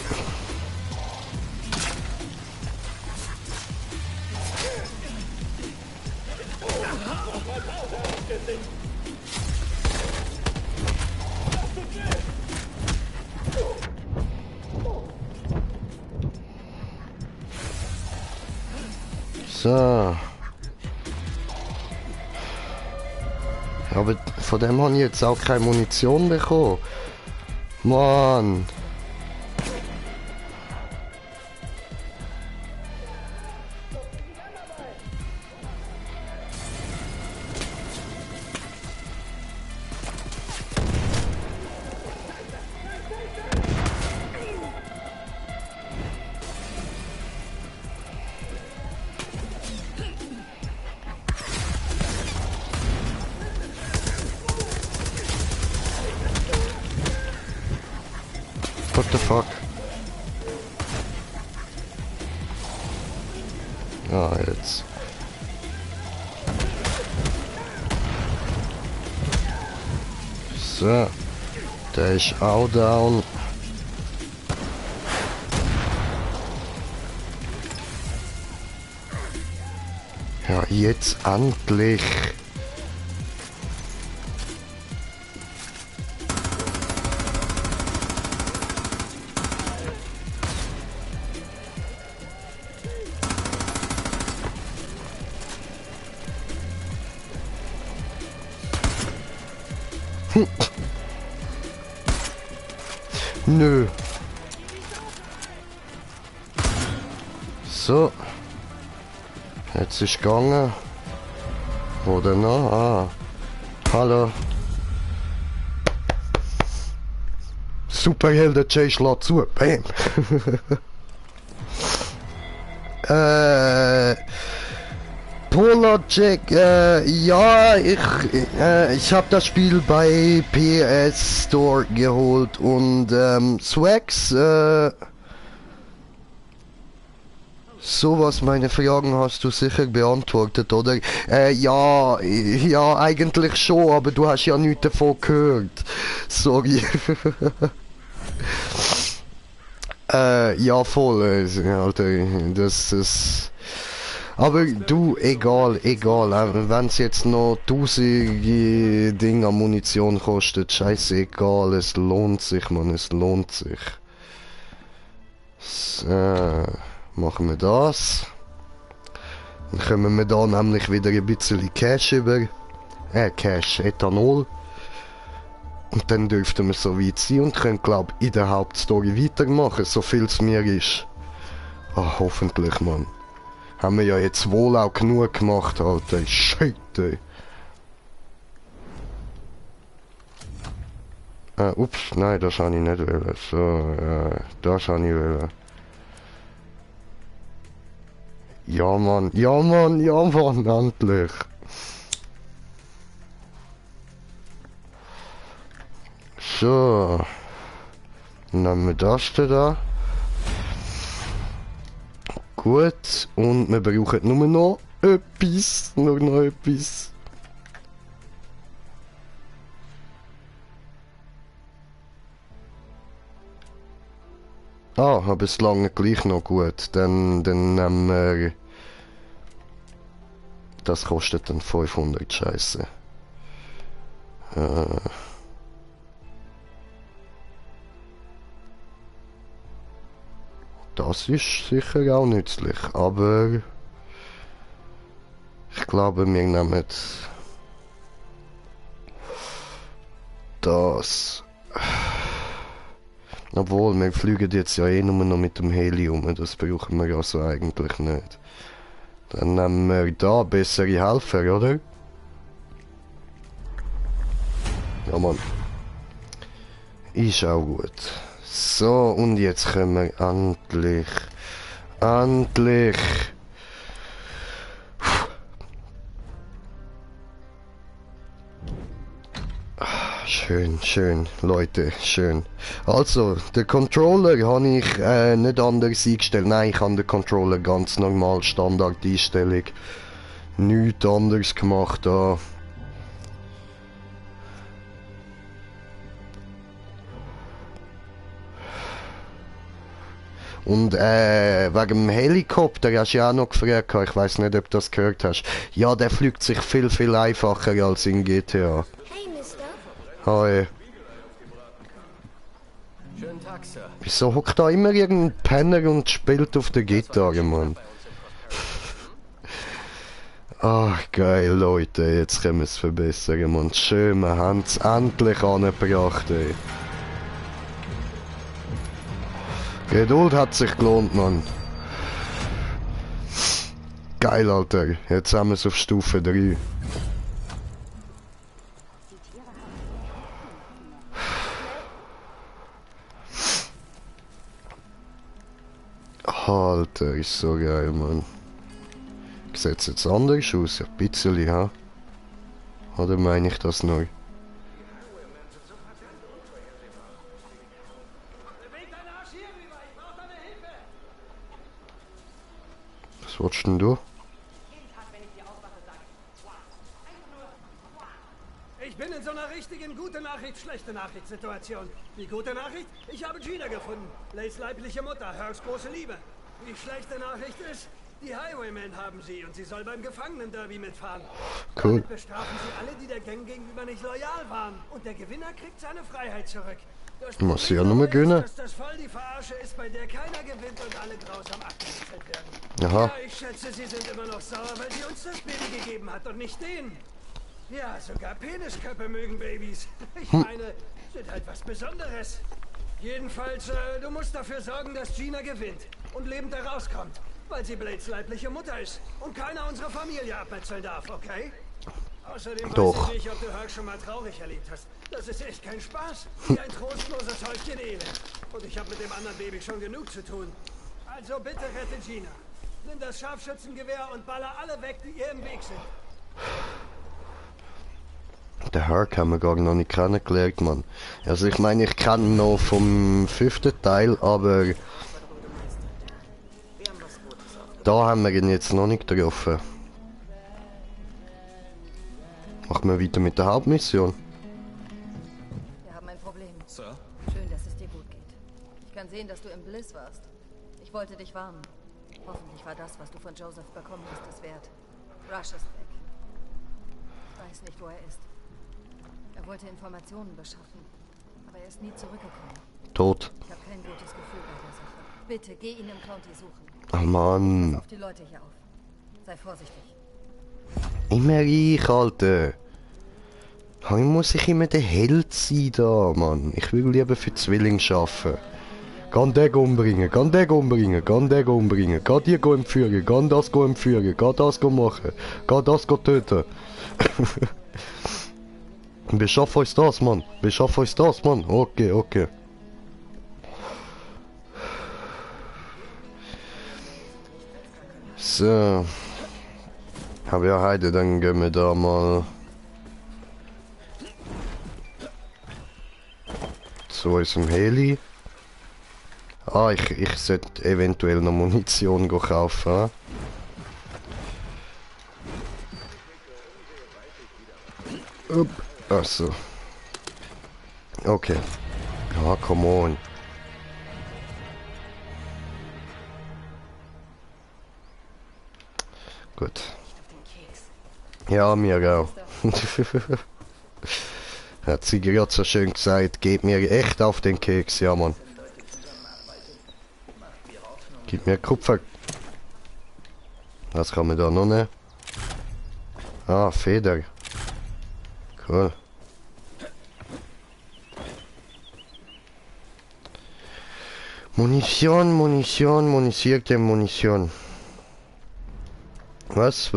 So. Aber von dem habe ich jetzt auch keine Munition bekommen. Mann. What the fuck? Ah, jetzt. So. Der ist auch down. Ja, jetzt endlich. Nö. So. Jetzt ist gegangen. Oder noch? Ah. Hallo. Superhelden Jay schlägt zu. Bam. Polar Jack, ja, ich habe das Spiel bei PS Store geholt und Swags, sowas, meine Fragen hast du sicher beantwortet, oder? Ja, eigentlich schon, aber du hast ja nichts davon gehört. Sorry. Ja, voll, Alter, das ist... Aber du, egal, wenn es jetzt noch 1000 Dinge an Munition kostet, scheißegal, es lohnt sich, man, es lohnt sich. So, machen wir das. Dann kommen wir da nämlich wieder ein bisschen Cash über. Cash, Ethanol. Und dann dürften wir so weit sein und können, glaube ich, in der Hauptstory weitermachen, so viel es mir ist. Ah, hoffentlich, Mann. Haben wir ja jetzt wohl auch genug gemacht, Alter. Shit, ey. Ups, nein, das habe ich nicht wollen. So, das habe ich wollen. Ja, Mann, endlich. So. Nehmen wir das da. Gut, und wir brauchen nur noch etwas, nur noch etwas. Ah, aber es lange gleich noch gut. Dann nehmen wir... Das kostet dann 500, Scheiße. Das ist sicher auch nützlich, aber... Ich glaube, wir nehmen... Das... Obwohl, wir fliegen jetzt ja eh nur noch mit dem Helium, das brauchen wir also eigentlich nicht. Dann nehmen wir da bessere Helfer, oder? Ja, Mann. Ist auch gut. So, und jetzt können wir endlich... Endlich! Schön, schön, Leute, schön. Also, den Controller habe ich nicht anders eingestellt. Nein, ich habe den Controller ganz normal, Standard-Einstellung. Nichts anderes gemacht da. Und wegen dem Helikopter hast du ja auch noch gefragt, ich weiß nicht, ob du das gehört hast. Ja, der fliegt sich viel, viel einfacher als in GTA. Hey, Mister. Hi. Schönen Tag, Sir. Wieso hockt da immer irgendein Penner und spielt auf der Gitarre, Mann? Ach, geil, Leute, jetzt können wir es verbessern, Mann. Schön, wir haben es endlich angebracht, ey. Geduld hat sich gelohnt, Mann. Geil, Alter. Jetzt haben wir es auf Stufe 3. Alter, ist so geil, Mann. Sieht jetzt anders aus? Ein bisschen, ha? Oder meine ich das nur? Was willst denn du? Ich bin in so einer richtigen gute Nachricht, schlechte Nachricht-Situation. Die gute Nachricht, ich habe Gina gefunden. Lays leibliche Mutter, Hercs große Liebe. Die schlechte Nachricht ist, die Highwaymen haben sie und sie soll beim Gefangenen-Derby mitfahren. Cool. Damit bestrafen sie alle, die der Gang gegenüber nicht loyal waren. Und der Gewinner kriegt seine Freiheit zurück. Das Muss Problem ja nur mal dabei gönnen. ist, dass das voll die Verarsche ist, bei der keiner gewinnt und alle grausam abgerichtet werden. Aha. Ja, ich schätze, sie sind immer noch sauer, weil sie uns das Baby gegeben hat und nicht denen. Ja, sogar Penisköpfe mögen Babys. Ich meine, sind halt was Besonderes. Jedenfalls, du musst dafür sorgen, dass Gina gewinnt und lebend da rauskommt, weil sie Blades leibliche Mutter ist und keiner unserer Familie abmetzeln darf, okay? Außerdem Doch. weiß ich nicht, ob du Herc schon mal traurig erlebt hast. Das ist echt kein Spaß. Wie ein trostloses Häufchen Elend. Und ich habe mit dem anderen Baby schon genug zu tun. Also bitte rette Gina. Nimm das Scharfschützengewehr und baller alle weg, die ihr im Weg sind. Den Herc haben wir gar noch nicht kennengelernt, Mann. Also ich meine, ich kenne ihn noch vom 5. Teil, aber da haben wir ihn jetzt noch nicht getroffen. Machen wir weiter mit der Hauptmission. Wir haben ein Problem. Sir? Schön, dass es dir gut geht. Ich kann sehen, dass du im Bliss warst. Ich wollte dich warnen. Hoffentlich war das, was du von Joseph bekommen hast, es wert. Rush ist weg. Ich weiß nicht, wo er ist. Er wollte Informationen beschaffen, aber er ist nie zurückgekommen. Tot. Ich habe kein gutes Gefühl bei der Sache. Bitte, geh ihn im County suchen. Ach Mann. Pass auf die Leute hier auf. Sei vorsichtig. Immer ich, Alter. Warum muss ich immer der Held sein da, Mann? Ich will lieber für Zwilling arbeiten. Kann den umbringen, kann den umbringen, kann den umbringen, kann die entführen, kann das entführen, kann das machen, kann das töten. Wir schaffen uns das, Mann. Wir schaffen uns das, Mann. Okay, okay. So. Aber ja, Heide, dann gehen wir da mal zu unserem Heli. Ah, ich sollte eventuell noch Munition kaufen. Upp. Achso. Okay. Ja, come on. gut. Ja, mir auch. Hat sie gerade so schön gesagt, geht mir echt auf den Keks, ja Mann. Gib mir Kupfer. Was kann man da noch nehmen? Ah, Feder. Cool. Munition, munisierte Munition. Was?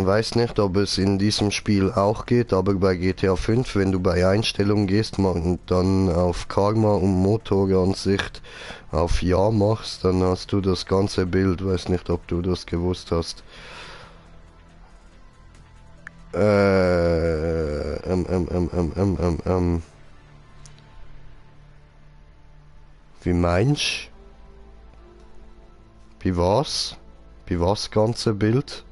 Weiß nicht, ob es in diesem Spiel auch geht, aber bei GTA 5, wenn du bei Einstellungen gehst und dann auf Karma und Motoransicht auf Ja machst, dann hast du das ganze Bild. Weiß nicht, ob du das gewusst hast. Wie meinst? Wie was? Wie was ganze Bild?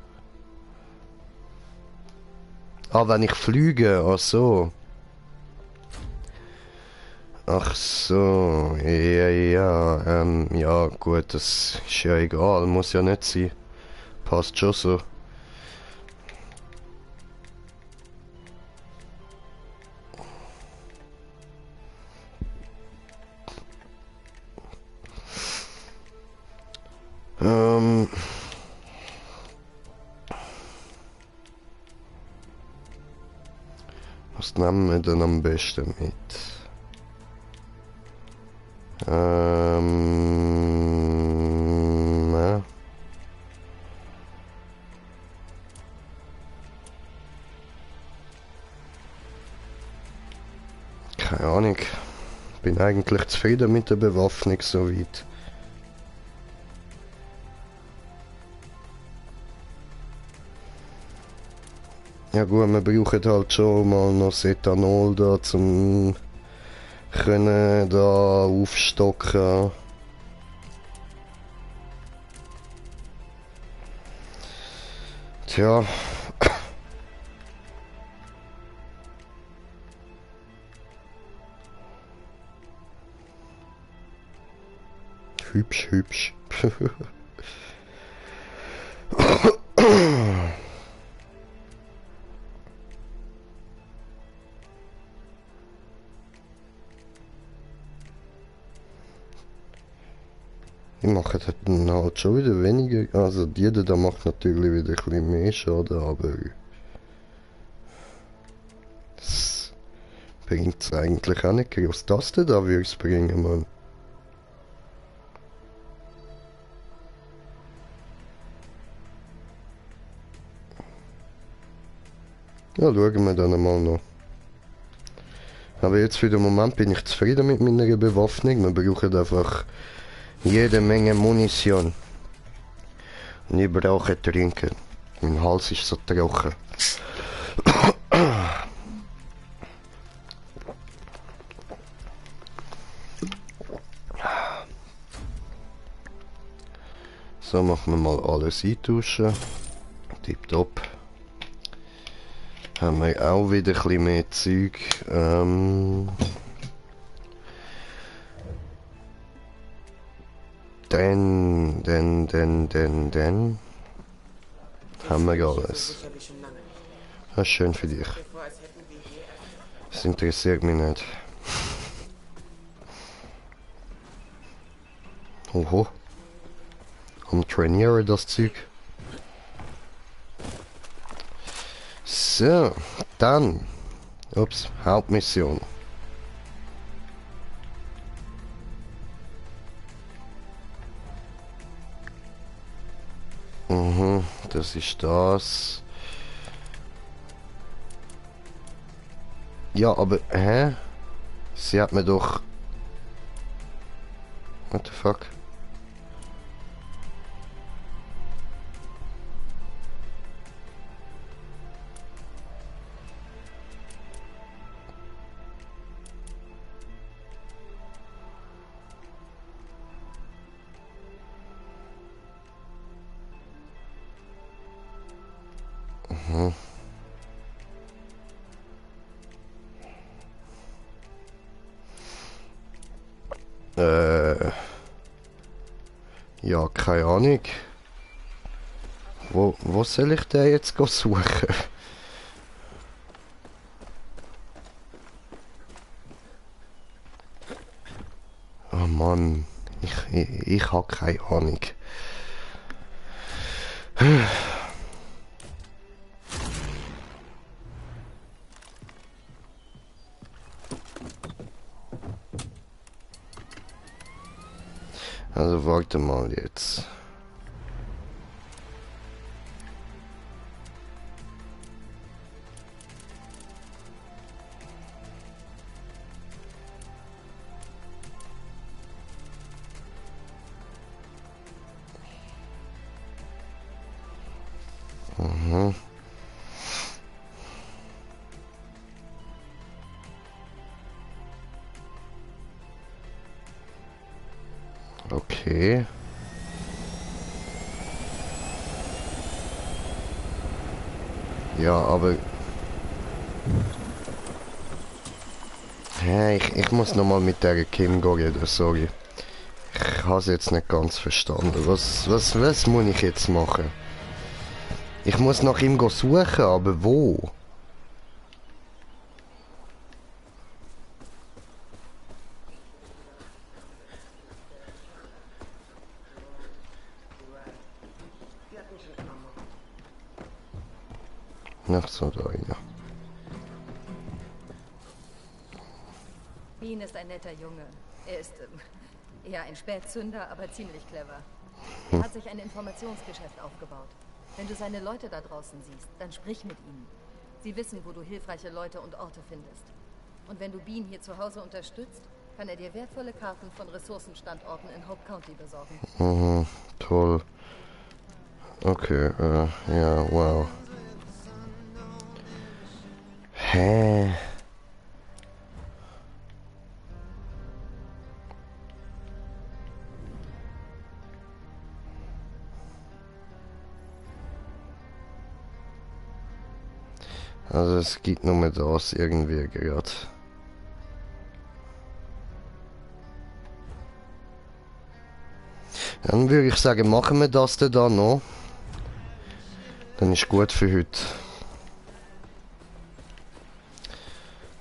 Ah, wenn ich flüge, ach so. Ach so, ja gut, das ist ja egal, muss ja nicht sein. Passt schon so. Was nehmen wir denn am besten mit? Ja. Keine Ahnung. Bin eigentlich zufrieden mit der Bewaffnung soweit. Ja gut, wir brauchen halt schon mal noch das Ethanol da zum können da aufstocken. Tja. Hübsch. Die machen dann halt schon wieder weniger, also jeder da macht natürlich wieder ein bisschen mehr Schaden, aber das bringt es eigentlich auch nicht groß. Das da würde es bringen, Mann. Ja, schauen wir dann mal noch. Aber jetzt für den Moment bin ich zufrieden mit meiner Bewaffnung. Wir brauchen einfach jede Menge Munition. Und ich brauche trinken. Mein Hals ist so trocken. So, machen wir mal alles eintauschen. Tipptopp. Haben wir auch wieder ein bisschen mehr Zeug. Dann haben wir alles. Das ist schön für dich. Das interessiert mich nicht. Oho. Am Trainieren das Zeug. So, dann. Ups, Hauptmission. Das ist das. Ja, aber, hä? Sie hat mir doch... What the fuck? Ja, keine Ahnung. Wo soll ich den jetzt suchen? Oh Mann, ich habe keine Ahnung. Also warte mal jetzt. Mhm. Okay. Ja, aber... Hä, ich muss nochmal mit der Kim reden, sorry. Ich habe es jetzt nicht ganz verstanden. Was muss ich jetzt machen? Ich muss nach ihm suchen, aber wo? Ach so, da, ja. Bean ist ein netter Junge. Er ist, eher ein Spätzünder, aber ziemlich clever. Er hat sich ein Informationsgeschäft aufgebaut. Wenn du seine Leute da draußen siehst, dann sprich mit ihnen. Sie wissen, wo du hilfreiche Leute und Orte findest. Und wenn du Bean hier zu Hause unterstützt, kann er dir wertvolle Karten von Ressourcenstandorten in Hope County besorgen. Mhm, toll. Okay, ja, wow. Hä? Also es geht nur mit das irgendwie gerade. Dann würde ich sagen, machen wir das denn da noch. Dann ist gut für heute.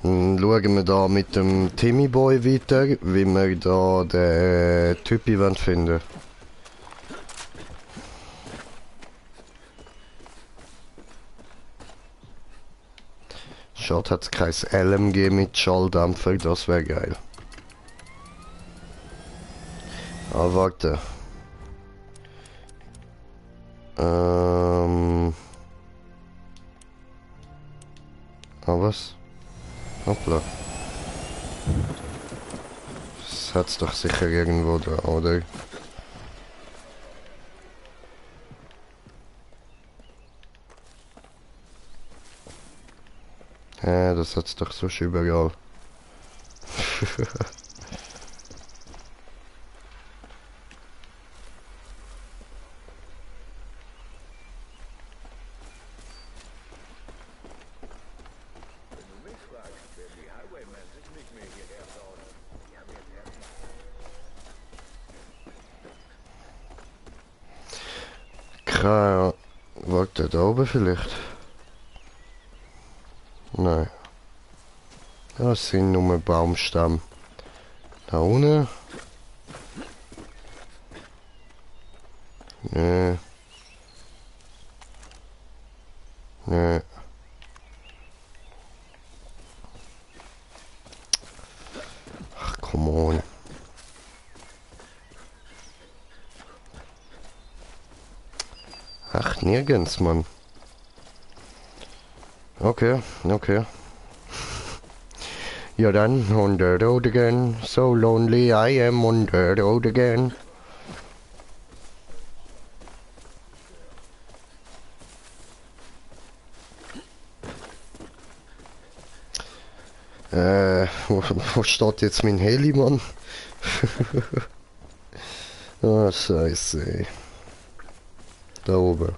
Dann schauen wir da mit dem Timmy Boy weiter, wie wir da den Typi finden. Schade, hat es kein LMG mit Schalldämpfer, das wäre geil. Ah, warte. Was? Hoppla. Das hat's doch sicher irgendwo da, oder? Ja, das hat's doch so überall. Warte, da oben vielleicht? Nein. Das sind nur Baumstämme. Da unten? Nee. Nee. Ach, come on. Ach, nirgends, Mann. Okay, okay. Ja dann, on the road again. So lonely I am on the road again. Wo steht jetzt mein Heli, Mann? Ah, scheiße, ey. Da oben.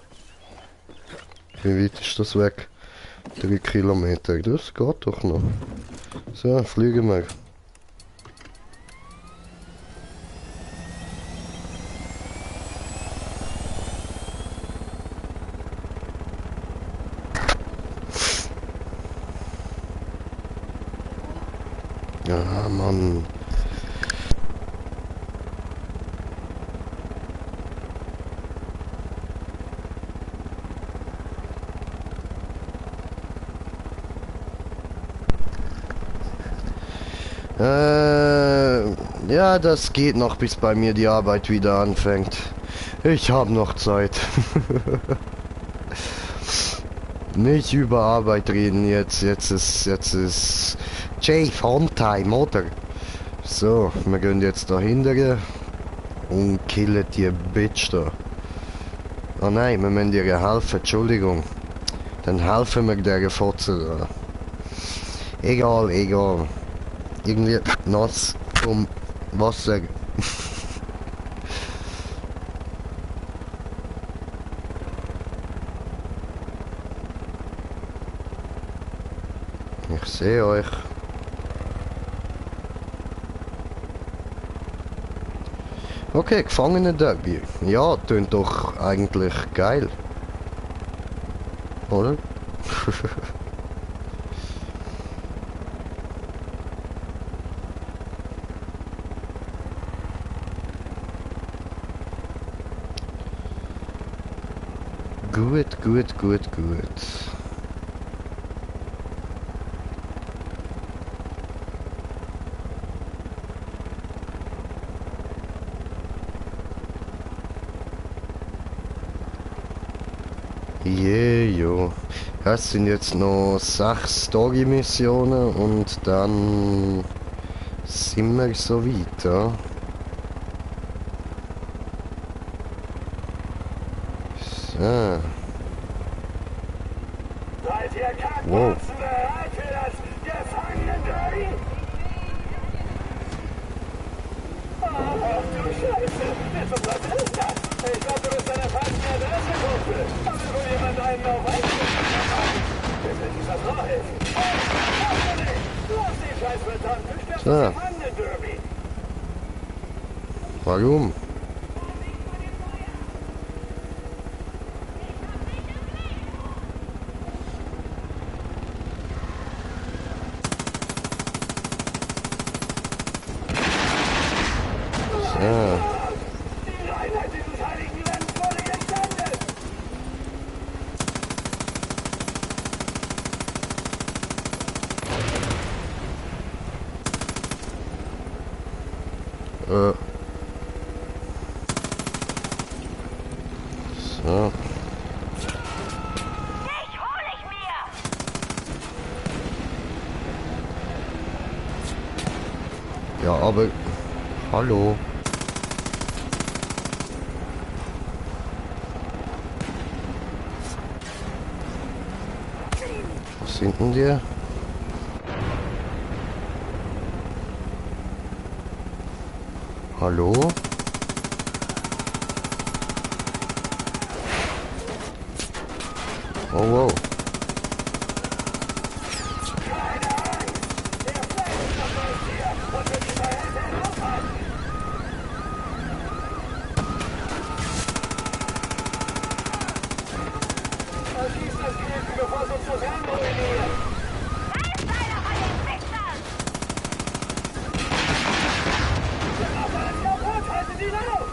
Wie weit ist das weg? 3 Kilometer. Das geht doch noch. So, fliegen wir. Ja, Mann. Ja, das geht noch, bis bei mir die Arbeit wieder anfängt. Ich habe noch Zeit. Nicht über Arbeit reden jetzt. Jetzt ist Jay Funtime, oder? So, wir gehen jetzt dahinter und killen die Bitch da. Oh nein, wir müssen ihr helfen, Entschuldigung. Dann helfen wir der Fotze da. Egal, egal. Irgendwie nass um Wasser. Ich sehe euch. Okay, Gefangene-Derby. Ja, tönt doch eigentlich geil. Oder? Gut, gut, gut, gut. Jo. Das sind jetzt noch 6 Story-Missionen und dann sind wir so weit, ja. So. Seid ihr Wow. Kackboxen bereit für das Gefangenen-Derby? Ach du Scheiße! Was ist das? Ich glaube, du bist eine falsche Adresse, Kumpel. Hat wohl jemand einen auf Einzelnen? Bitte, dieser Frau helfen. Lass nicht! Lass die scheiß verdammte Stelle So. Gefangenen-Derby! Warum? So. Die Reinheit dieses heiligen Landes wurde geschändet! So. Dich hol ich mir! Ja, aber... Hallo? Was sind denn die? Hallo? Oh wow. Verschießt das Käse, bevor es uns zusammen ruiniert! Reißt einer von den Wichsern! Macht alles kaputt! Haltet ihn auf!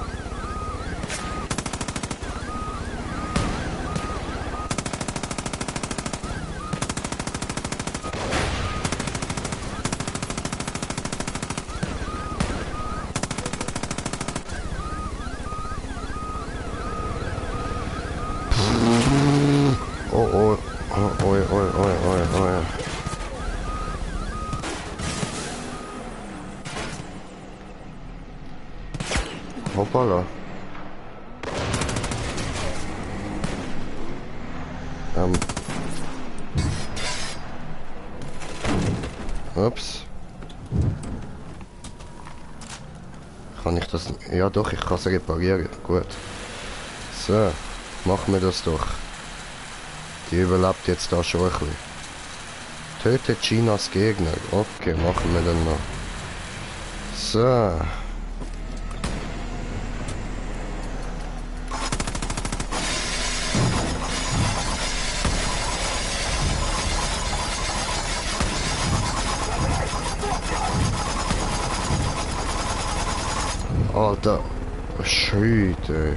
Oh oh. Oh oi oi oi oi oi. Hoppala. Ups. Kann ich das... Ja doch, ich kann es reparieren. Gut. So, machen wir das doch. Die überlebt jetzt da schon ein bisschen. Tötet Chinas Gegner. Okay, machen wir dann noch. So. Alter. Scheiße.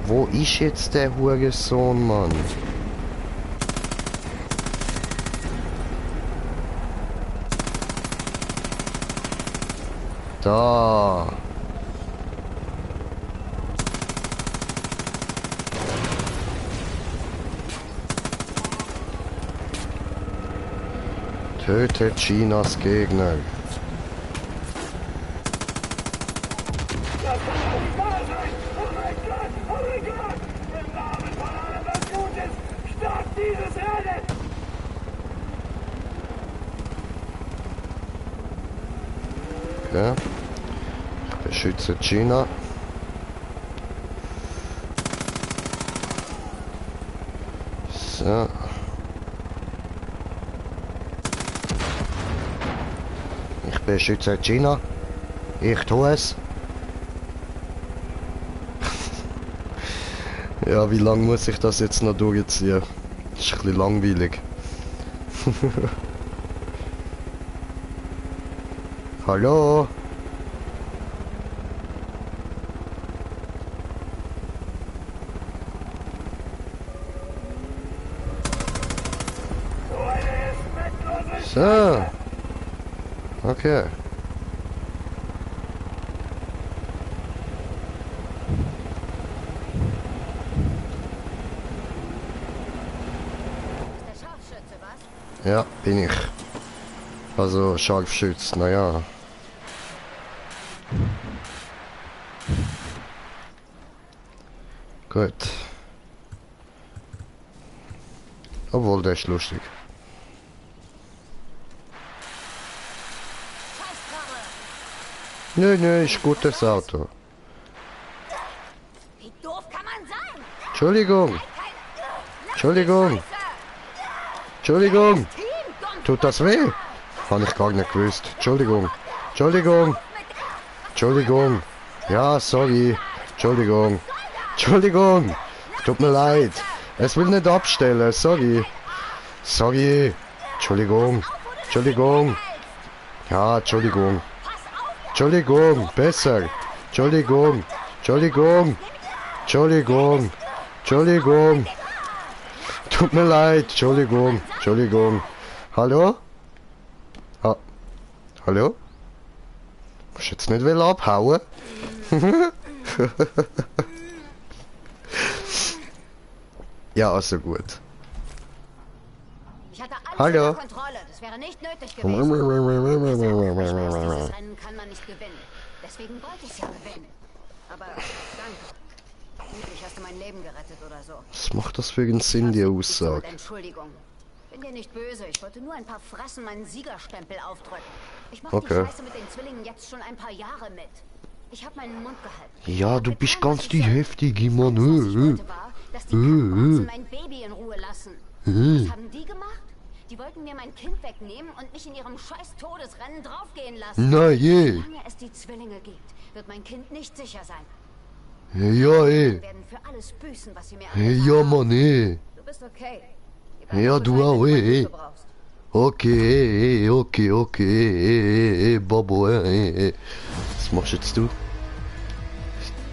Wo ist jetzt der Hurensohn, Mann? Da. Tötet Chinas Gegner. Okay. Ich beschütze China. So. Ich beschütze China. Ich tue es. Ja, wie lange muss ich das jetzt noch durchziehen? Das ist ein bisschen langweilig. Hallo? So. Okay. Ist der Scharfschütze, was? Ja, bin ich. Also Scharfschütz, naja. Gut. Obwohl, der ist lustig. Nö, nö, ist gutes Auto. Wie doof kann man sein? Entschuldigung. Entschuldigung. Entschuldigung. Tut das weh? Habe ich gar nicht gewusst. Entschuldigung. Entschuldigung. Entschuldigung. Ja, sorry. Entschuldigung. Entschuldigung. Tut mir leid. Es will nicht abstellen. Sorry. Sorry. Entschuldigung. Entschuldigung. Ja, Entschuldigung. Entschuldigung. Besser. Entschuldigung. Entschuldigung. Entschuldigung. Entschuldigung. Tut mir leid. Entschuldigung. Entschuldigung. Hallo? Ah. Hallo? Musst jetzt nicht will abhauen? Ja, also gut. Ich hatte alles Hallo. unter Kontrolle. Das wäre nicht nötig gewesen. Ich weiß, dieses Rennen kann man nicht gewinnen. Deswegen wollte ich es ja gewinnen. Aber danke. Vermutlich hast du mein Leben gerettet oder so. Was macht das für einen Sinn, die Aussage? Entschuldigung. Bin dir nicht böse. Ich wollte nur ein paar Frassen meinen Siegerstempel aufdrücken. Ich mach Okay. die Scheiße mit den Zwillingen jetzt schon ein paar Jahre mit. Ich habe meinen Mund gehalten. Ja, du Hab bist getan, was ganz ich die soll. heftige, Mann. Alles, was ich wollte, war, dass die Kackboxen mein Baby in Ruhe lassen. Was haben die gemacht? Die wollten mir mein Kind wegnehmen und mich in ihrem scheiß Todesrennen draufgehen lassen. Na je. Solange es die Zwillinge gibt, wird mein Kind nicht sicher sein. Ja, Sie werden für alles büßen, was sie mir Ja, angetan haben. Mann, Du bist okay. Gib Ja, einfach du Bescheid, auch, wenn du meine ey. Hilfe brauchst. Okay, okay, Babo, Was machst jetzt du?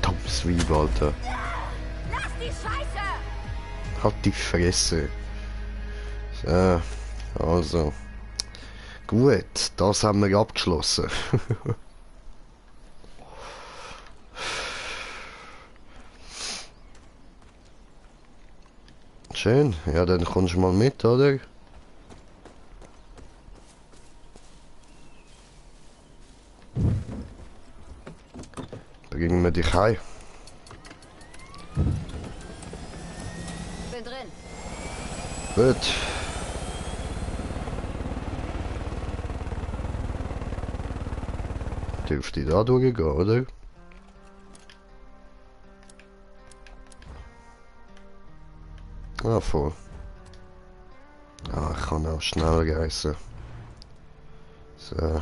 Dummes Weib, Alter. Lass die Scheiße! Halt die Fresse. So, also. Gut, das haben wir abgeschlossen. Schön, ja, dann kommst du mal mit, oder? Bringen wir dich heim. Bin drin. Gut. Dürfte da durchgehen, oder? Ah, voll. Ah, ich kann auch schneller reissen. So.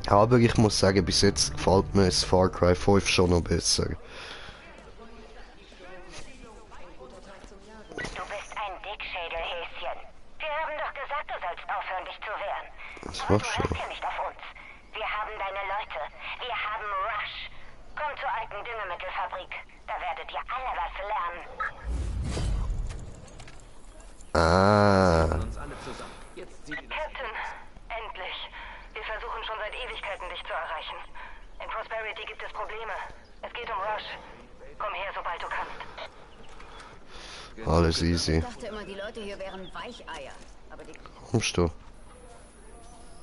Aber ich muss sagen, bis jetzt gefällt mir das Far Cry 5 schon noch besser. Du bist ein Dickschädelhäschen. Wir haben doch gesagt, du sollst aufhören, dich zu wehren. Was Aber du machst du? hörst ja nicht auf uns. Wir haben deine Leute. Wir haben Rush. Komm zur alten Düngemittelfabrik. Da werdet ihr alle was lernen. Ah. Captain, endlich. Wir versuchen schon seit Ewigkeiten, dich zu erreichen. In Prosperity gibt es Probleme. Es geht um Rush. Komm her, sobald du kannst. Alles easy. Ich dachte immer, die Leute hier wären Weicheier. Aber die... Kommst du?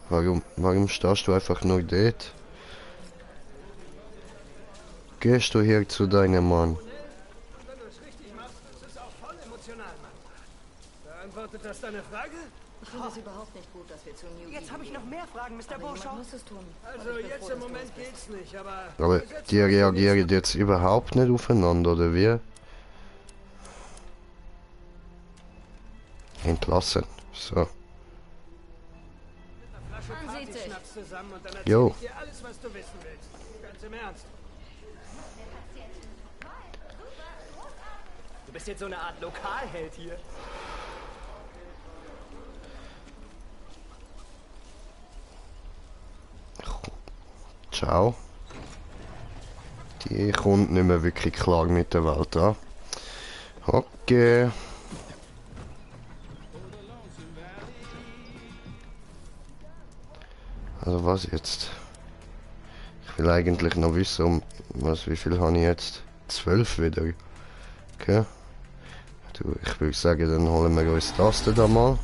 Warum stehst du einfach nur dort? Gehst du hier zu deinem Mann? Wenn du es richtig machst, ist es auch voll emotional, Mann. Beantwortet das deine Frage? Ich finde es überhaupt nicht gut, dass wir zu New Jetzt habe ich noch mehr Fragen, Mr. Aber jemand Beauchamp. muss es tun. Also Und ich bin jetzt froh, im dass du Moment es bist. geht's nicht, aber... Aber die reagieren jetzt überhaupt nicht aufeinander, oder wie? Entlassen. So. Flasche Man sieht sich. Partyschnaps zusammen und dann Jo. erzähl ich dir alles, was du wissen willst. Ganz im Ernst. Du bist jetzt so eine Art Lokalheld hier. Ciao. Die kommt nicht mehr wirklich klar mit der Welt an. Okay. Also was jetzt? Ich will eigentlich noch wissen, wie viel habe ich jetzt? 12 wieder. Okay. Du, ich würde sagen, dann holen wir uns das da mal.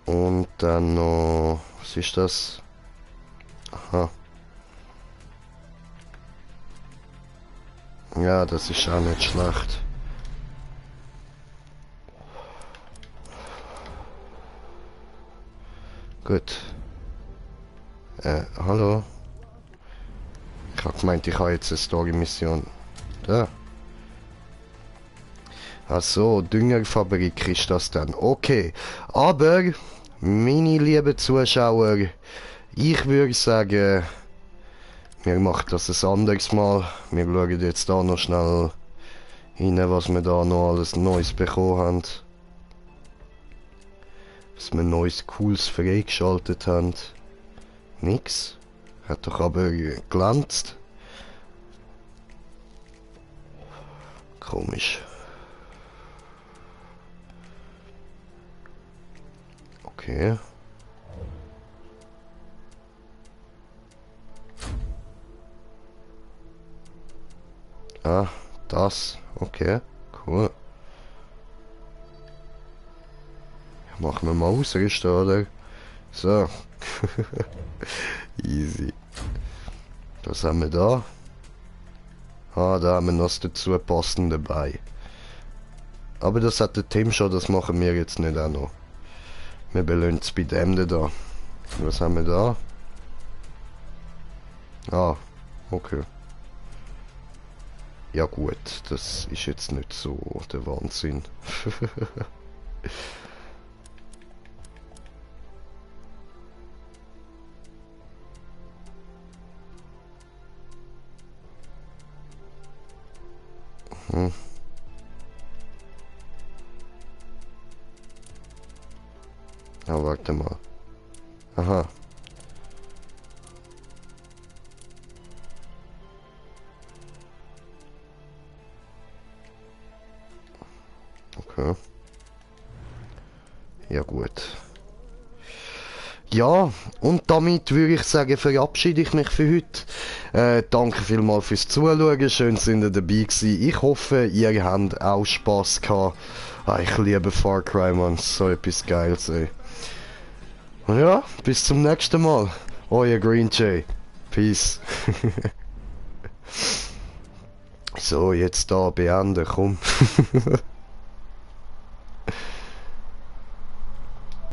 Und dann noch... Was ist das? Aha. Ja, das ist auch nicht schlecht. Gut. Hallo? Ich habe gemeint, ich habe jetzt eine Story-Mission. Da. Ach so, Düngerfabrik ist das dann. Okay. Aber, meine lieben Zuschauer, ich würde sagen, wir machen das ein anderes Mal. Wir schauen jetzt da noch schnell rein, was wir da noch alles Neues bekommen haben. Was wir Neues Cooles freigeschaltet haben. Nix. Hat doch aber glänzt. Komisch. Okay. Ah, das. Okay, cool. Machen wir mal ausrüsten, oder? So. Easy. Was haben wir da? Ah, da haben wir noch das dazu passend dabei. Aber das hat der Tim schon, das machen wir jetzt nicht auch noch. Wir belohnen es bei dem da. Was haben wir da? Ah, okay. Ja gut, das ist jetzt nicht so der Wahnsinn. Hm. Ja, warte mal. Aha. Okay. Ja gut. Ja, und damit würde ich sagen, verabschiede ich mich für heute. Danke vielmals fürs Zuschauen, schön sind ihr dabei gewesen. Ich hoffe, ihr habt auch Spass gehabt. Ich liebe Far Cry, man, so etwas Geiles, ey. Und ja, bis zum nächsten Mal. Euer Green Jay. Peace. So, jetzt da beenden, komm.